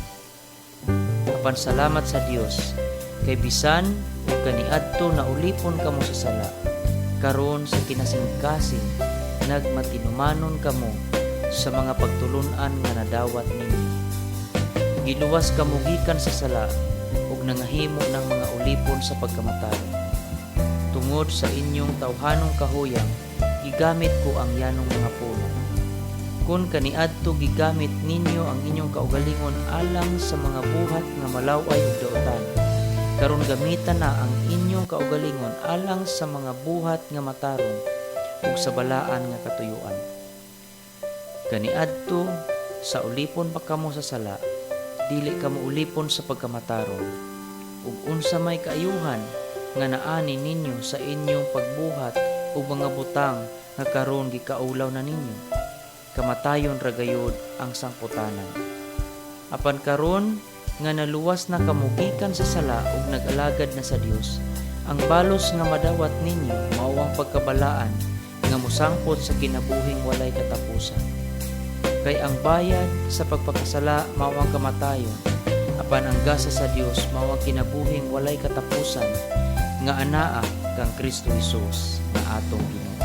Apan salamat sa Dios, kay bisan ug kaniadto na ulipon kamo sa sala, karon sa kinasingkasing nagmatinumanon kamo sa mga pagtulun-an nga nadawat ninyo. Giluwas kamo gikan sa sala ug nangahimo ng mga ulipon sa pagkamatayon. Tungod sa inyong tawhanong kahuyang, gigamit ko ang yanong mga pulong. Kung kaniadto gigamit ninyo ang inyong kaugalingon alang sa mga buhat nga malaway ug daotan, karon gamitan na ang inyong kaugalingon alang sa mga buhat nga matarong ug sa balaan nga katuyuan. Kaniadto sa ulipon pa kamo sa sala, dili kamo ulipon sa pagkamatarong. Ug unsa may kaayuhan nga naani ninyo sa inyong pagbuhat og mga butang nga karon gikaulaw na ninyo? Kamatayon ra gayud ang sangputanan. Apan karon nga naluwas na kamo gikan sa sala ug nag-alagad na sa Dios, ang balos nga madawat ninyo mao ang pagkabalaan nga mosangpot sa kinabuhing walay katapusan. Kay ang bayad sa pagpakasala mao ang kamatayon, apan ang gasa sa Dios mao ang kinabuhing walay katapusan nga anaa kang Kristo Hesus nga atong Ginoo.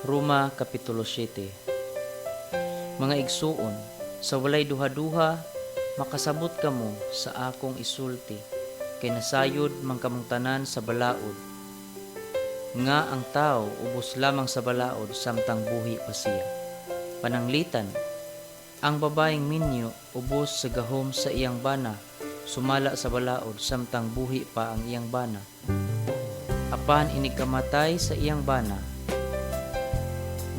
Roma Kapitulo 7. Mga igsuon, sa walay duha-duha makasabot kamo sa akong isulti, kay nasayod man kamong tanan sa balaod, nga ang tao ubos lamang sa balaod samtang buhi pa siya. Pananglitan, ang babaeng minyo ubos sa gahom sa iyang bana, sumala sa balaod samtang buhi pa ang iyang bana. Apan inigkamatay sa iyang bana,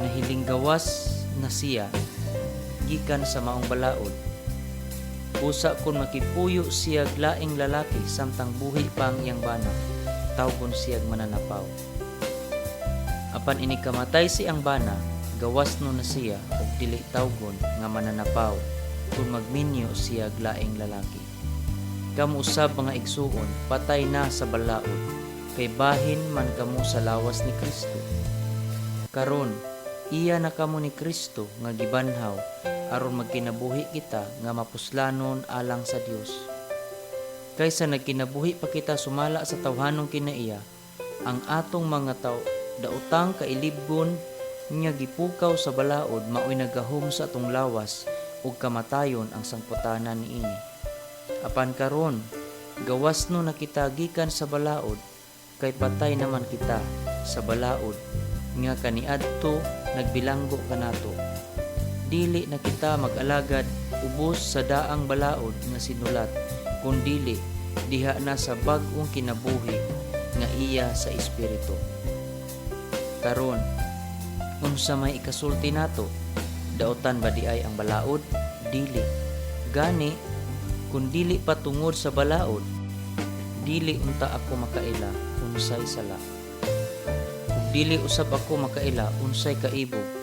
nahilinggawas na siya gikan sa maong balaod. Busa kung makipuyo siya laing lalaki samtang buhi pa ang iyang bana, tawgon siyag mananapaw. Apan inigkamatay si ang bana, gawas no na siya og dili tawgon nga mananapaw kung magminyo siya laing lalaki. Kamo usab, mga igsuon, patay na sa balaod, kay bahin man kamo sa lawas ni Kristo. Karon, iya na kamo ni Kristo nga gibanhaw aron magkinabuhi kita nga mapuslanon alang sa Dios. Kaysa nagkinabuhi pa kita sumala sa tawhanong kinaiya, ang atong mga tao daotang kailibgon Nga gipukaw sa balaod maoy nagahom sa atong lawas ug kamatayon ang sangputanan niini. Apan karon, gawas no na kita gikan sa balaod, kay patay naman kita sa balaod nga kaniadto nagbilanggo kanato. Dili na kita mag-alagad ubos sa daang balaod nga sinulat, kun dili diha na sa bag-ong kinabuhi nga iya sa espiritu. Karon, unsa may ikasulti nato? Daotan ba diay ang balaod? Dili. Gani, kun dili pa tungod sa balaod, dili unta ako makaila unsay sala. Ug dili usab ako makaila unsay kaibog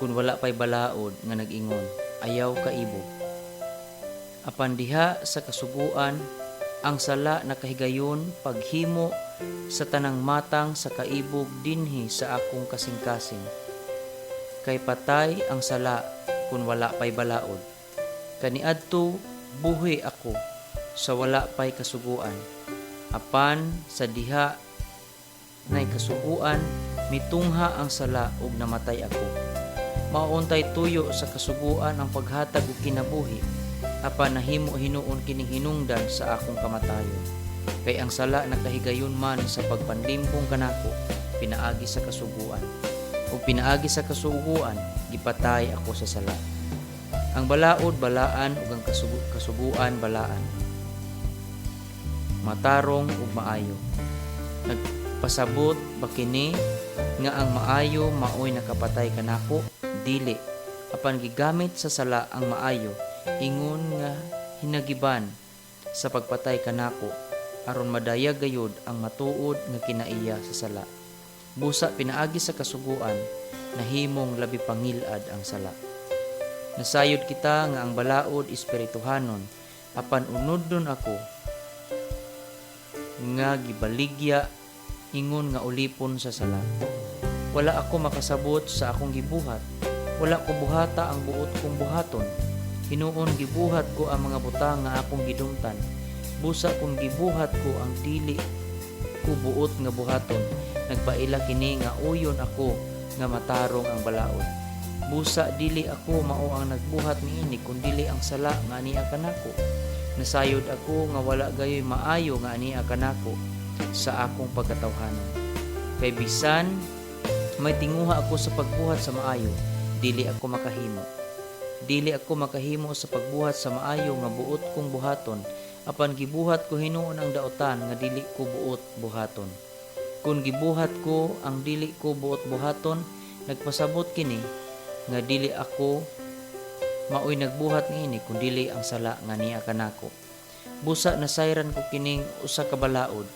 kun wala pay balaod nga nag-ingon, "Ayaw kaibog." Apan diha sa kasuguan, ang sala nakahigayon paghimo sa tanang matang sa kaibog dinhi sa akong kasing-kasing. Kay patay ang sala kun wala pay balaod. Kaniadto buhi ako sa wala pay kasuguan. Apan sa diha nay kasuguan, mitungha ang sala ug namatay ako. Mao untay tuyo sa kasuguan ang paghatag og kinabuhi, apan nahimo hinuon kining hinungdan sa akong kamatayon. Kay ang sala nakahigayon man sa pagpanlimpong kanako pinaagi sa kasuguan. Ug pinaagi sa kasuguan, gipatay ako sa sala. Ang balaod balaan ug ang kasuguan balaan. Matarong ug maayo. Nagpasabot ba kini nga ang maayo maoy nakapatay kanako? Dili. Apan gigamit sa sala ang maayo ingon nga hinagiban sa pagpatay kanako aron madayag gayud ang matuod nga kinaiya sa sala. Busa pinaagi sa kasuguan nahimong labi pangilad ang sala. Nasayod kita nga ang balaod espirituhanon, apan unodon ako nga gibaligya ingon nga ulipon sa sala. Wala ako makasabot sa akong gibuhat. Wala ko buhata ang buot kong buhaton. Hinuon gibuhat ko ang mga butang nga akong gidumtan. Busa kung gibuhat ko ang dili ko buot nga buhaton, nagpaila kini nga uyon ako nga matarong ang balaod. Busa dili ako mao ang nagbuhat niini kun dili ang sala nga ania kanako. Nasayod ako nga wala gayoy maayo nga ania kanako sa akong pagkatawhanon. Kay bisan may tinguha ako sa pagbuhat sa maayo, dili ako makahimo. Dili ako makahimo sa pagbuhat sa maayo nga buot kong buhaton, apan gibuhat ko hinuon ang daotan nga dili ko buot buhaton. Kung gibuhat ko ang dili ko buot buhaton, nagpasabot kini nga dili ako maoy nagbuhat niini kun dili ang sala nga ania kanako. Busa nasayran ko kining usa ka balaod.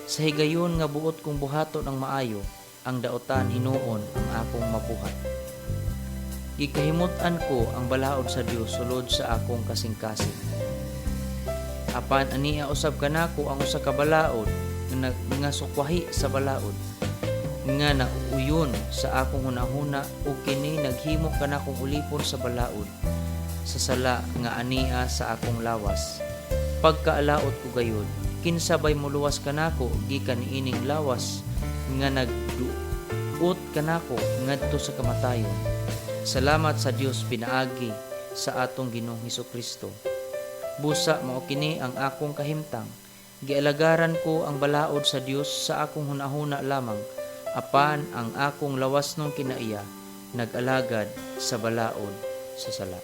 Sa higayon nga buot kong buhaton ang maayo, ang daotan hinuon ang akong mabuhat. Gikahimut-an ko ang balaod sa Dios sulod sa akong kasing-kasing. Apan ania usab kanako ang usa ka balaod nga sukwahi sa balaod nga nauyon sa akong hunahuna, ug kini naghimo kanakong ulipon sa balaod sa sala nga ania sa akong lawas. Pagkaalaot ko gayud, kinsa bay moluwas kanako gikan niining lawas nga nagduot kanako ngadto sa kamatayon? Salamat sa Dios pinaagi sa atong Ginoong Hesus Kristo. Busa mao kini ang akong kahimtang. Gialagaran ko ang balaod sa Dios sa akong hunahuna lamang, apan ang akong lawasnong kinaiya nag-alagad sa balaod sa sala.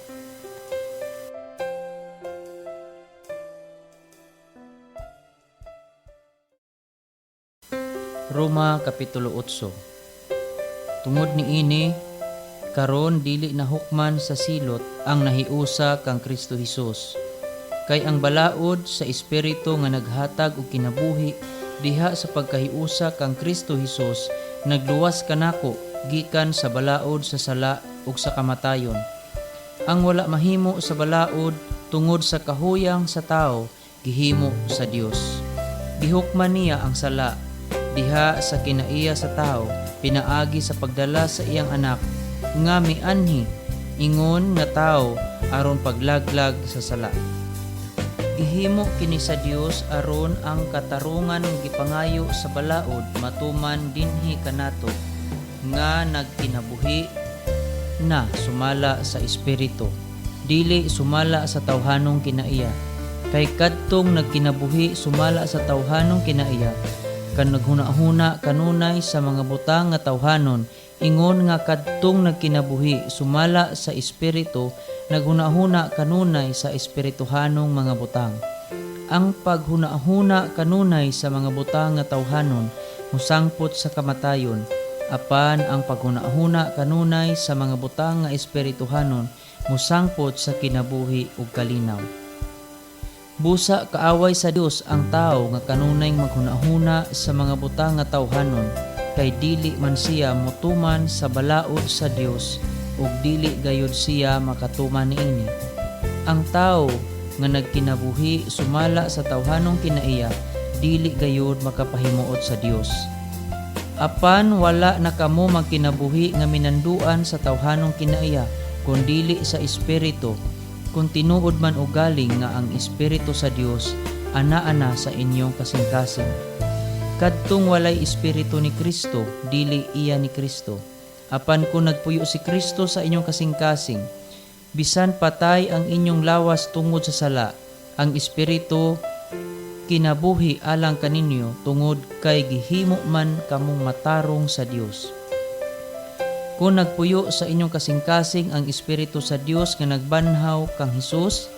Roma Kapitulo 8. Tungod niini, karon dili na hukman sa silot ang nahiusa kang Kristo Hesus. Kay ang balaod sa espiritu nga naghatag og kinabuhi diha sa pagkahiusa kang Kristo Hesus nagluwas kanako gikan sa balaod sa sala ug sa kamatayon. Ang wala mahimo sa balaod tungod sa kahuyang sa tao, gihimo sa Dios. Gihukman niya ang sala diha sa kinaiya sa tao pinaagi sa pagdala sa iyang anak nga mianhi ingon nga tao aron paglaglag sa sala. Gihimo kini sa Dios aron ang katarungan nga gipangayo sa balaod matuman dinhi kanato Nga nagkinabuhi na sumala sa Espiritu, dili sumala sa tawhanong kinaiya. Kay kadtong nagkinabuhi sumala sa tawhanong kinaiya kan naghuna-huna kanunay sa mga butang nga tawhanon, ingon nga kadtong nagkinabuhi sumala sa Espiritu naghuna-huna kanunay sa espirituhanong mga butang. Ang paghuna-huna kanunay sa mga butang nga tawhanon mosangpot sa kamatayon, apan ang paghuna-huna kanunay sa mga butang nga espirituhanon mosangpot sa kinabuhi ug kalinaw. Busa kaaway sa Dios ang tawo nga kanunay maghuna-huna sa mga butang nga tawhanon, kay dili man siya motuman sa balaod sa Dios ug dili gayud siya makatuman niini. Ang tawo nga nagkinabuhi sumala sa tawhanong kinaiya dili gayud makapahimuot sa Dios. Apan wala na kamo magkinabuhi nga minanduan sa tawhanong kinaiya, kun dili sa Espiritu, kung tinuod man ugaling nga ang Espiritu sa Dios ana-ana sa inyong kasing-kasing. Kadtong walay Espiritu ni Kristo, dili iya ni Kristo. Apan kung nagpuyo si Kristo sa inyong kasing-kasing, bisan patay ang inyong lawas tungod sa sala, ang Espiritu kinabuhi alang kaninyo tungod kay gihimo man kamong matarong sa Dios. Kung nagpuyo sa inyong kasing-kasing ang Espiritu sa Dios nga nagbanhaw kang Hesus,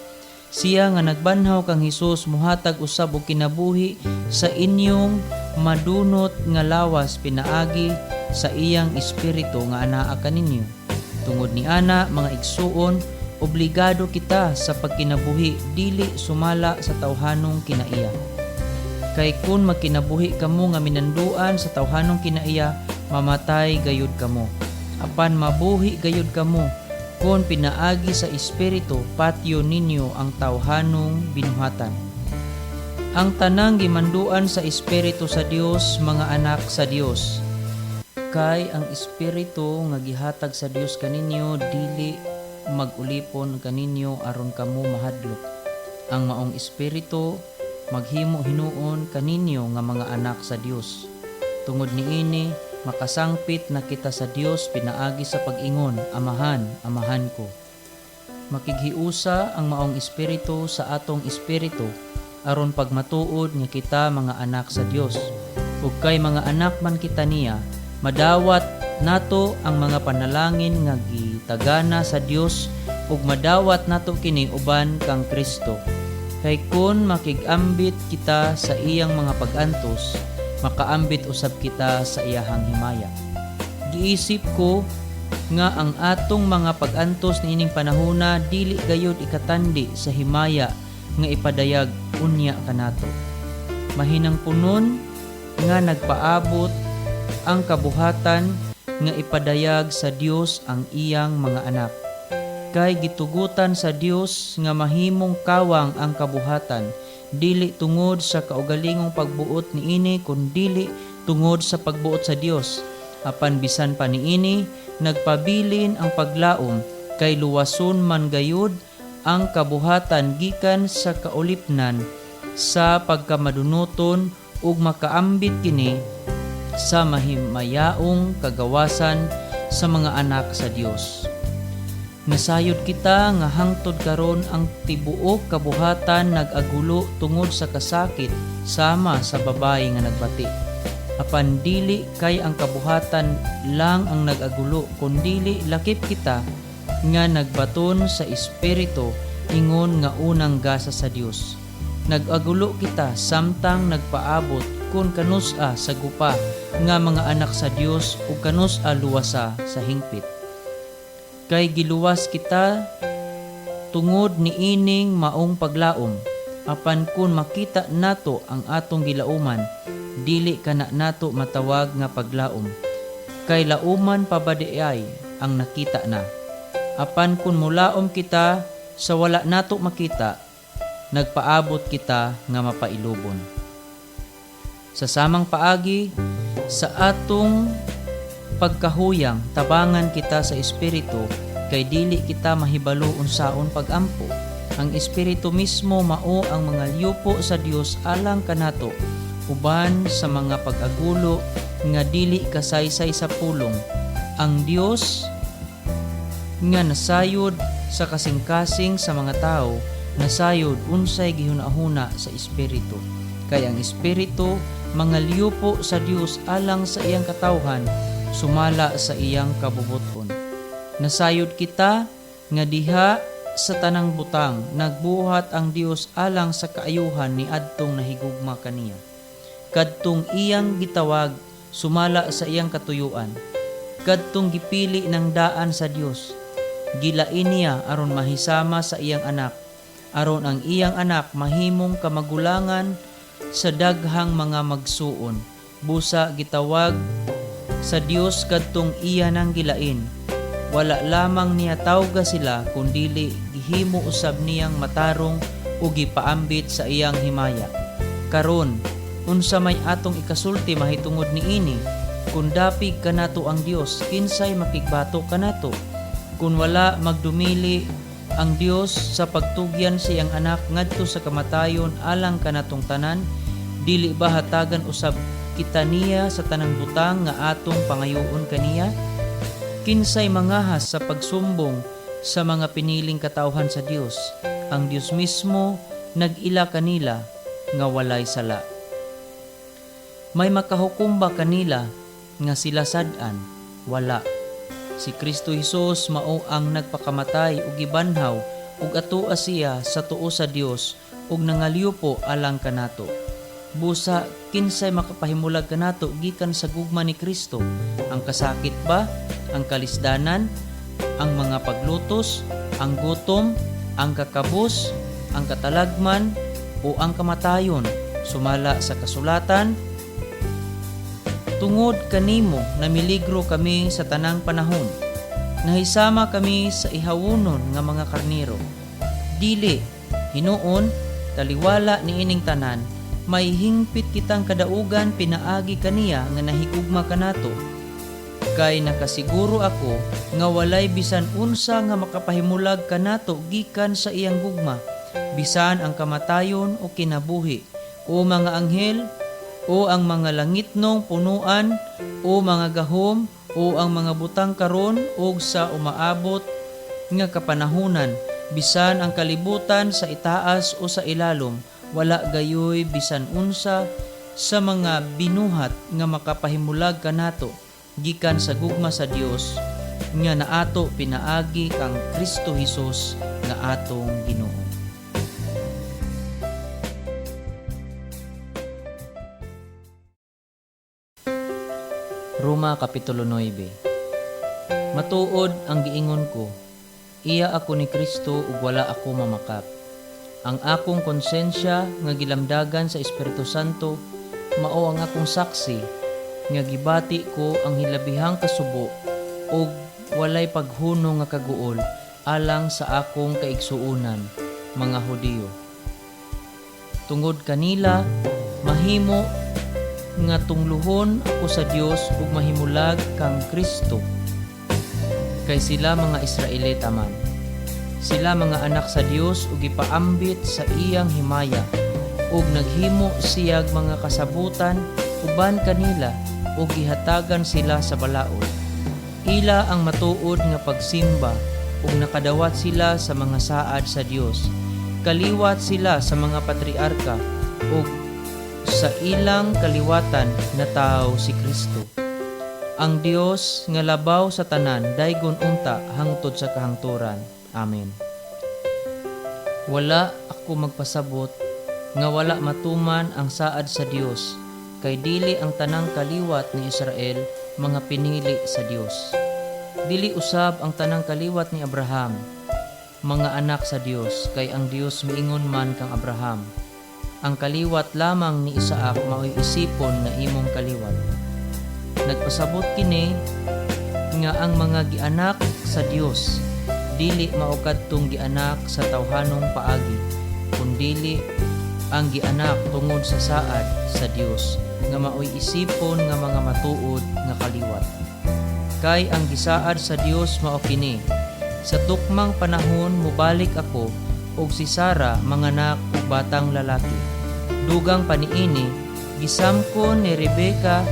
siya nga nagbanhaw kang Hesus muhatag usab og kinabuhi sa inyong madunot nga lawas pinaagi sa iyang Espiritu nga anaa kaninyo. Tungod ni ana, mga igsuon, obligado kita sa pagkinabuhi dili sumala sa tawhanong kinaiya. Kay kung magkinabuhi kamo nga minanduan sa tawhanong kinaiya, mamatay gayud kamo. Apan mabuhi gayud kamo kung pinaagi sa Espiritu patyo ninyo ang tawhanong binuhatan. Ang tanang gimanduan sa Espiritu sa Dios, mga anak sa Dios. Kay ang Espiritu nga gihatag sa Dios kaninyo dili mag-ulipon kaninyo aron kamo mahadlok. Ang maong Espiritu maghimo hinuon kaninyo nga mga anak sa Dios. Tungod niini, makasangpit na kita sa Dios pinaagi sa pag-ingon, "Amahan, Amahan ko." Makighiusa ang maong Espiritu sa atong espiritu aron pagmatuod nga kita mga anak sa Dios. Ug kay mga anak man kita niya, madawat nato ang mga panalangin nga gitagana sa Dios ug madawat nato kini uban kang Kristo. Kay kun makig-ambit kita sa iyang mga pag-antos, makaambit usab kita sa iyahang himaya. Giisip ko nga ang atong mga pag-antos niining panahona dili gayud ikatandi sa himaya nga ipadayag unya kanato. Mahinangpunon nga nagpaabot ang kabuhatan nga ipadayag sa Dios ang iyang mga anak. Kay gitugutan sa Dios nga mahimong kawang ang kabuhatan, dili tungod sa kaugalingong pagbuot niini, kundili tungod sa pagbuot sa Dios. Apan bisan pa niini, nagpabilin ang paglaom, kay luwason man gayud ang kabuhatan gikan sa kaulipnan sa pagkamadunoton ug makaambit kini sa mahimayaong kagawasan sa mga anak sa Dios. Nasayod kita nga hangtod karon ang tibuok kabuhatan nag-agulo tungod sa kasakit sama sa babayi nga nagbati. Apan dili kay ang kabuhatan lang ang nag-agulo, kundili lakip kita nga nagbaton sa Espiritu ingon nga unang gasa sa Dios. Nag-agulo kita samtang nagpaabot kung kanus-a sagupa nga mga anak sa Dios ug kanus-a luwasa sa hingpit. Kay giluwas kita tungod niining maong paglaom. Apan kun makita nato ang atong gilauman, dili kana nato matawag nga paglaom. Kay lauman pa ba diay ang nakita na? Apan kun mulaom kita sa wala nato makita, nagpaabot kita nga mapailubon. Sa samang paagi, sa atong pagkahuyang, tabangan kita sa Espiritu, kay dili kita mahibalo unsaon pagampo. Ang Espiritu mismo mao ang mangalyupo sa Dios alang kanato uban sa mga pag-agulo nga dili kasaysay sa pulong. Ang Dios nga nasayod sa kasing-kasing sa mga tawo, nasayod unsay gihuna-huna sa Espiritu. Kay ang Espiritu mangalyupo sa Dios alang sa iyang katawhan sumala sa iyang kabubuton. Nasayod kita nga diha sa tanang butang nagbuhat ang Dios alang sa kaayuhan ni adtong nahigugma kaniya, kadtong iyang gitawag sumala sa iyang katuyuan. Kadtong gipili ng daan sa Dios, gilain niya aron mahisama sa iyang anak, aron ang iyang anak mahimong kamagulangan sa daghang mga magsuon. Busa gitawag sa Dios kadtong iya nang gilain. Wala lamang niya tawga sila, kundili gihimo usab niyang matarong ug gipaambit sa iyang himaya. Karon, unsa may atong ikasulti mahitungod niini? Kun dapig kanato ang Dios, kinsay makigbato kanato? Kun wala magdumili ang Dios sa pagtugyan sa iyang anak ngadto sa kamatayon alang kanatong tanan, dili ba hatagan usab kita niya sa tanang butang nga atong pangayoon kaniya? Kinsay mangahas sa pagsumbong sa mga piniling katawhan sa Dios? Ang Dios mismo nag-ila kanila nga walay sala. May makahukom ba kanila nga sila sad-an? Wala. Si Kristo Hesus mao ang nagpakamatay ug gibanhaw ug atoa siya sa tuo sa Dios ug nangalyupo alang kanato. Busa kinsay makapahimulag kanato gikan sa gugma ni Kristo? Ang kasakit ba? Ang kalisdanan? Ang mga paglutos? Ang gutom? Ang kakabos? Ang katalagman? O ang kamatayon? Sumala sa kasulatan, "Tungod kanimo namiligro kami sa tanang panahon. Nahisama kami sa ihawunon nga mga karnero." Dili, hinuon, taliwala niining tanan, may hingpit kitang kadaugan pinaagi kaniya nga nahigugma kanato. Kay nakasiguro ako nga walay bisan unsa nga makapahimulag kanato gikan sa iyang gugma, bisan ang kamatayon o kinabuhi, o mga anghel, o ang mga langitnong punuan, o mga gahom, o ang mga butang karon ug sa umaabot nga kapanahunan, bisan ang kalibutan sa itaas o sa ilalom, wala gayoy bisan unsa sa mga binuhat nga makapahimulag kanato gikan sa gugma sa Dios nga naato pinaagi kang Kristo Hesus nga atong Ginoo. Roma Kapitulo 9. Matuod ang giingon ko, iya ako ni Kristo ug wala ako mamakak. Ang akong konsensya nga gilamdagan sa Espiritu Santo mao ang akong saksi nga gibati ko ang hilabihang kasubo ug walay paghunong nga kaguol alang sa akong kaigsuonan, mga Hudiyo. Tungod kanila mahimo nga tungluhon ako sa Dios ug mahimulag kang Kristo, kay sila mga Israelita man. Sila mga anak sa Dios ug gipaambit sa iyang himaya ug naghimo siyag mga kasabutan uban kanila ug gihatagan sila sa balaod. Ila ang matuod nga pagsimba ug nakadawat sila sa mga saad sa Dios. Kaliwat sila sa mga patriarka ug sa ilang kaliwatan natawo si Kristo. Ang Dios nga labaw sa tanan daygon unta hangtod sa kahangturan. Amen. Wala ako magpasabot nga wala matuman ang saad sa Dios, kay dili ang tanang kaliwat ni Israel mga pinili sa Dios. Dili usab ang tanang kaliwat ni Abraham mga anak sa Dios, kay ang Dios miingon man kang Abraham, "Ang kaliwat lamang ni Isaac maoy isipon nga imong kaliwat." Nagpasabot kini nga ang mga gianak sa Dios dili mao kadtong gianak sa tawhanong paagi, kundili ang gianak tungod sa saad sa Dios nga maoy isipon nga mga matuod nga kaliwat. Kay ang gisaad sa Dios mao kini, "Sa tukmang panahon mobalik ako ug si Sara manganak og batang lalaki." Dugang pa niini, gisamkon ni Rebeka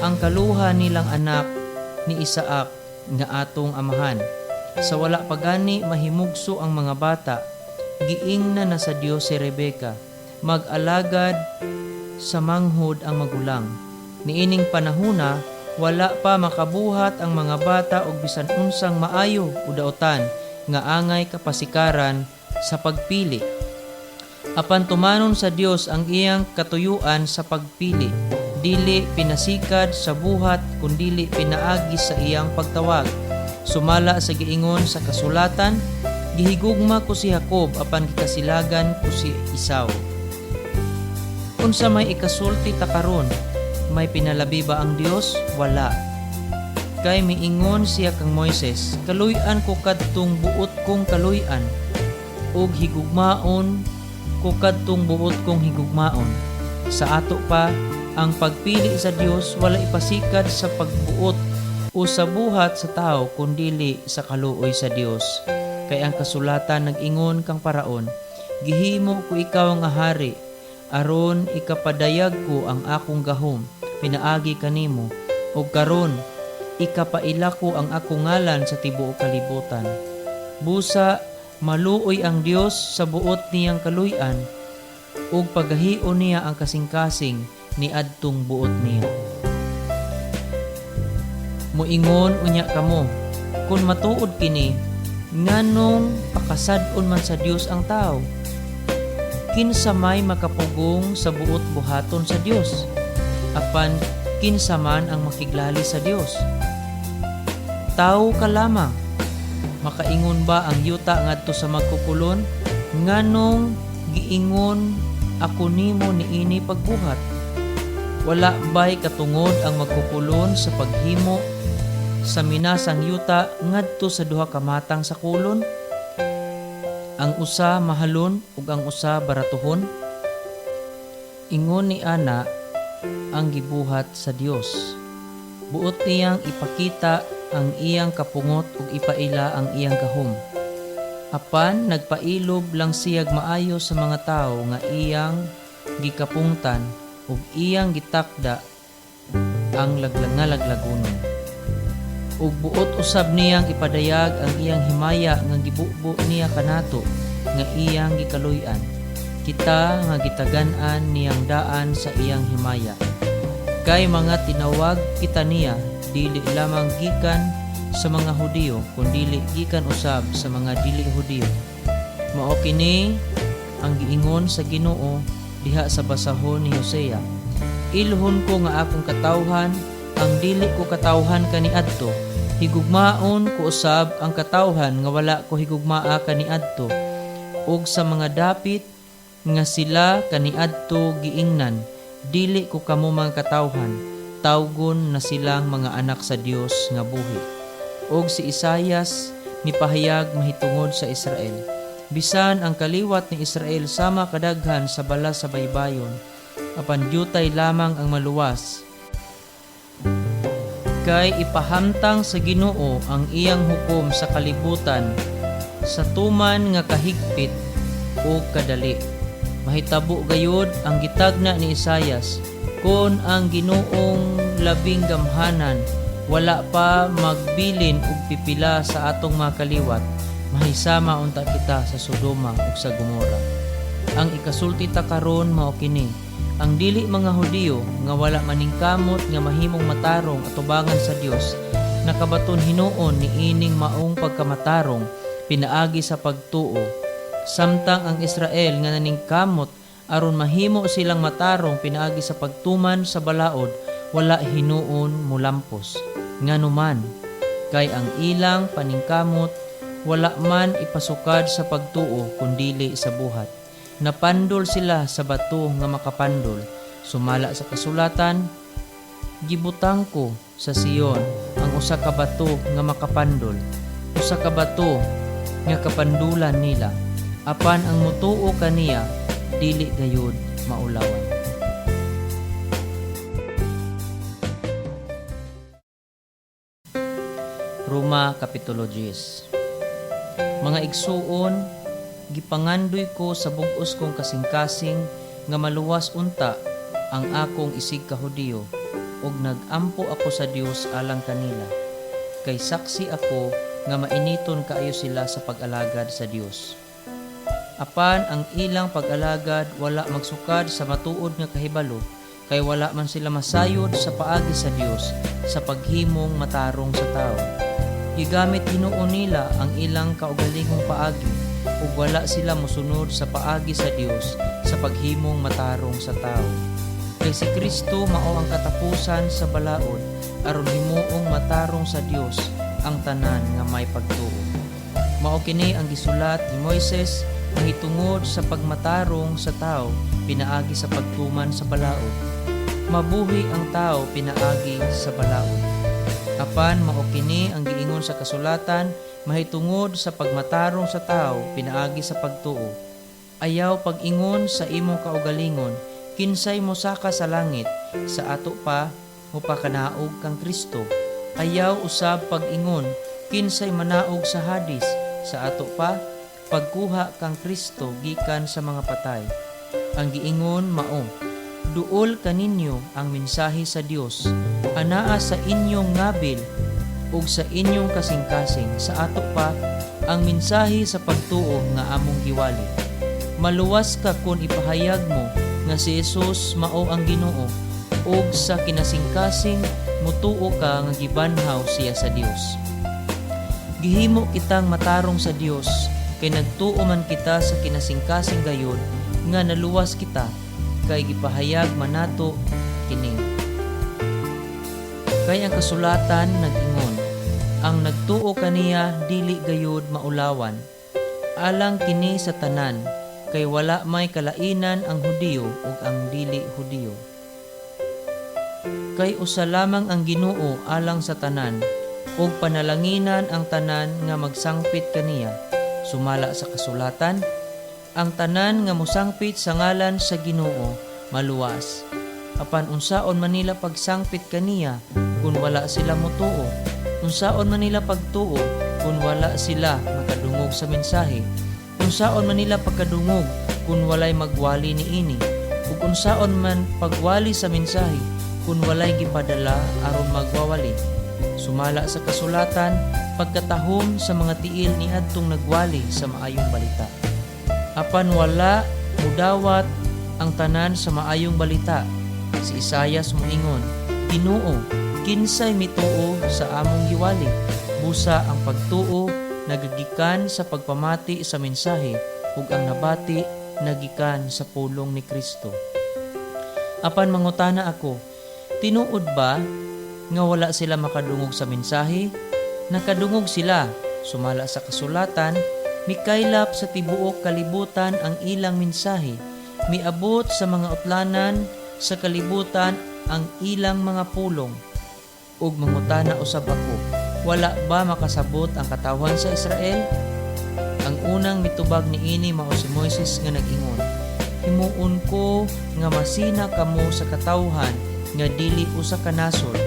ang kaluha nilang anak ni Isaac. nga atong amahan. Sa wala pa gani mahimugso ang mga bata, giingnan na sa Dios si Rebeka, mag-alagad sa manghod ang magulang. Niining panahuna, wala pa makabuhat ang mga bata og bisan unsang maayo o daotan nga angay kapasikaran sa pagpili. Apan tumanon sa Dios ang iyang katuyuan sa pagpili, dili pinasikad sa buhat kundili pinaagi sa iyang pagtawag. Sumala sa giingon sa kasulatan, gihigugma ko si Jacob apan gikasilagan ko si Esau. Unsa may ikasulti ta karon? May pinalabi ba ang Dios? Wala. Kay miingon siya kang Moises, kaluy-an ko kadtong buot kong kaluy-an, ug higugmaon ko kadtong buot kong higugmaon. Sa ato pa, ang pagpili sa Dios wala ipasikad sa pagbuot o sa buhat sa tao kundili sa kaluoy sa Dios. Kay ang kasulatan nag-ingon kang Paraon, gihimo ko ikaw nga hari, aron ikapadayag ko ang akong gahom, pinaagi kanimo, ug karon ikapaila ko ang akong ngalan sa tibuok kalibutan. Busa maluoy ang Dios sa buot niyang kaluy-an, ug pagahion niya ang kasing-kasing niadtong buot niya. Moingon unya kamo, kun matuod kini, nganong pakasad-on man sa Dios ang tao? Kinsa may makapugong sa buot buhaton sa Dios? Apan kinsa man ang makiglali sa Dios? Tawo ka lamang. Makaingon ba ang yuta ngadto sa magkukulon, nganong giingon ako nimo niini pagbuhat? Wala ba'y katungod ang magkukulon sa paghimo sa minasang yuta ngadto sa duha ka matang sa kulon? Ang usa mahalon ug ang usa baratuhon? Ingon ni ana ang gibuhat sa Dios. Buot niyang ipakita ang iyang kapungot ug ipaila ang iyang gahom. Apan nagpailob lang siyag maayo sa mga tawo nga iyang gikapungtan ug iyang gitakda ang laglagonon. Ug buot usab niyang ipadayag ang iyang himaya nga gibubo niya kanato nga iyang gikaluy-an. Kita nga gitagan-an niyang daan sa iyang himaya. Kay mga tinawag kita niya, dili lamang gikan sa mga Hudiyo kundili gikan usab sa mga dili Hudiyo. Mao kini ang giingon sa Ginoo diha sa basahon ni Hosea. Ilhon ko nga akong katawhan ang dili ko katawhan kaniadto. Higugmaon ko usab ang katawhan nga wala ko higugmaa kaniadto. Ug sa mga dapit nga sila kaniadto giingnan, dili ko kamo mga katawhan, tawgon na silang mga anak sa Dios nga buhi. Og si Isayas nipahayag mahitungod sa Israel. Bisan ang kaliwat ni Israel sama kadaghan sa balas sa baybayon, apan dyutay lamang ang maluwas. Kay ipahamtang sa Ginoo ang iyang hukom sa kalibutan sa tuman nga kahigpit o kadali. Mahitabo gayud ang gitagna ni Isayas, kon ang Ginoong labing gamhanan wala pa magbilin og pipila sa atong mga kaliwat, mahisama unta kita sa Sodoma ug sa Gomora. Ang ikasulti ta karon mao kini: ang dili mga Hudiyo nga wala maningkamot nga mahimong matarong atubangan sa Dios, nakabaton hinuon niining maong pagkamatarong pinaagi sa pagtuo, samtang ang Israel nga naningkamot aron mahimo silang matarong pinaagi sa pagtuman sa balaod, wala hinuon molampos. Nganuman, kay ang ilang paningkamot wala man ipasukad sa pagtuo kundili sa buhat. Napandol sila sa bato nga makapandol. Sumala sa kasulatan, gibutang ko sa Sion ang usa ka bato nga makapandol, usa ka bato nga kapandulan nila. Apan ang mutuo kaniya dili gayud maulawan. Roma Kapitulo 10. Mga igsuon, gipangandoy ko sa bug-os kong kasing-kasing nga maluwas unta ang akong isig ka Hudiyo, ug nagampo ako sa Dios alang kanila. Kay saksi ako nga mainiton kaayo sila sa pag-alagad sa Dios. Apan ang ilang pag-alagad wala magsukad sa matuod nga kahibalo, kay wala man sila masayod sa paagi sa Dios sa paghimong matarong sa tawo. Gigamit hinuon nila ang ilang kaugalingong paagi ug wala sila mosunod sa paagi sa Dios sa paghimong matarong sa tawo. Kay si Kristo mao ang katapusan sa balaod aron himuong matarong sa Dios ang tanan nga may pagtuo. Mao kini ang gisulat ni Moises mahitungod sa pagmatarong sa tao pinaagi sa pagtuman sa balaod. Mabuhi ang tao pinaagi sa balaod. Apan mao kini ang giingon sa kasulatan mahitungod sa pagmatarong sa tao pinaagi sa pagtuo. Ayaw pag-ingon sa imong kaugalingon, "Kinsay mosaka sa langit?" Sa ato pa mopakanaog kang Kristo. Ayaw usab pag-ingon, "Kinsay manaog sa Hadis?" Sa ato pa pagkuha kang Kristo gikan sa mga patay. Ang giingon mao, duol kaninyo ang mensahe sa Dios, anaa sa inyong ngabil ug sa inyong kasing-kasing, sa ato pa ang mensahe sa pagtuo nga among giwali. Maluwas ka kung ipahayag mo nga si Jesus mao ang Ginoo ug sa kinasingkasing mutuo ka nga gibanhaw siya sa Dios. Gihimo kitang matarong sa Dios kay nagtuo man kita sa kinasingkasing gayod nga naluwas kita, kay gipahayag man nato kini. Kay ang kasulatan nag-ingon, ang nagtuo kaniya dili gayud maulawan. Alang kini sa tanan, kay wala may kalainan ang Hudiyo ug ang dili Hudiyo. Kay usa lamang ang Ginoo alang sa tanan, ug panalanginan ang tanan nga magsangpit kaniya. Sumala sa kasulatan, ang tanan nga mosangpit sa ngalan sa Ginoo maluwas. Apan unsaon man nila pagsangpit kaniya kung wala sila motuo? Unsaon man nila pagtuo kung wala sila makadungog sa mensahe? Unsaon man nila pagkadungog kung walay magwali niini? Ug unsaon man pagwali sa mensahe kung walay gipadala aron magwawali? Sumala sa kasulatan, pagkatahom sa mga tiil ni adtong nagwali sa maayong balita. Apan wala mudawat ang tanan sa maayong balita. Si Isayas moingon, "Ginoo, kinsay mituo sa among giwali?" Busa ang pagtuo nagagikan sa pagpamati sa mensahe, ug ang nabati nagikan sa pulong ni Kristo. Apan mangutana ako, tinuod ba nga wala sila makadungog sa mensahe? Nakadungog sila. Sumala sa kasulatan, mikaylap sa tibuok kalibutan ang ilang mensahe. Miabot sa mga utlanan sa kalibutan ang ilang mga pulong. Ug mangutana usab ako, wala ba makasabot ang katawhan sa Israel? Ang unang mitubag niini mao si Moises nga nag-ingon, "Himuon ko nga masina kamo sa katawhan nga dili usa ka nasod.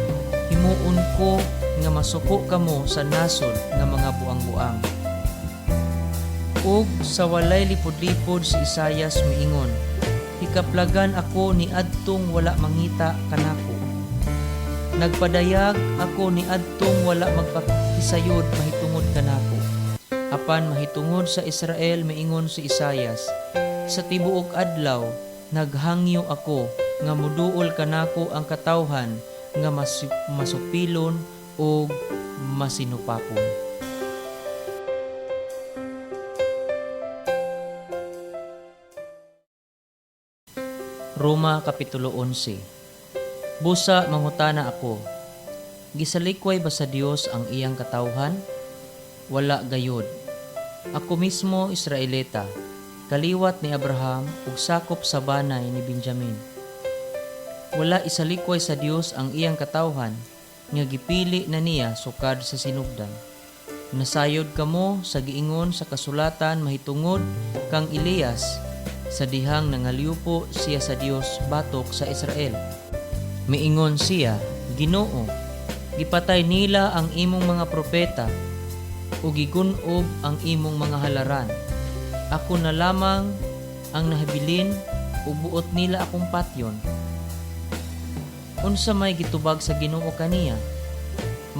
Himuon ko nga masuko kamo sa nasod nga mga buang-buang." Ug sa walay lipod-lipod si Isayas miingon, "Hikaplagan ako ni adtong wala mangita kanako. Nagpadayag ako ni adtong wala magpakisayod mahitungod kanako." Apan mahitungod sa Israel miingon si Isayas, "Sa tibuok adlaw naghangyo ako nga muduol kanako ang katawhan nga masupilon ug masinupapon." Roma Kapitulo 11. Busa mangutana ako, gisalikway ba sa Dios ang iyang katawhan? Wala gayud. Ako mismo Israelita, kaliwat ni Abraham ug sakop sa banay ni Benjamin. Wala isalikway sa Dios ang iyang katawhan nga gipili na niya sukad sa sinugdan. Nasayod kamo sa giingon sa kasulatan mahitungod kang Elias sa dihang nangalyupo siya sa Dios batok sa Israel. Miingon siya, "Ginoo, gipatay nila ang imong mga propeta ug gigun-ob ang imong mga halaran. Ako na lamang ang nahabilin ug buot nila akong patyon." Unsa may gitubag sa Ginoo kaniya?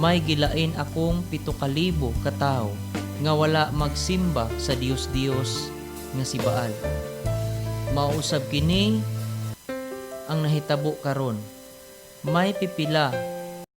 May gilain akong 7,000 ka tawo nga wala magsimba sa Dios-Dios nga si Baal." Mao usab kini ang nahitabo karon. May pipila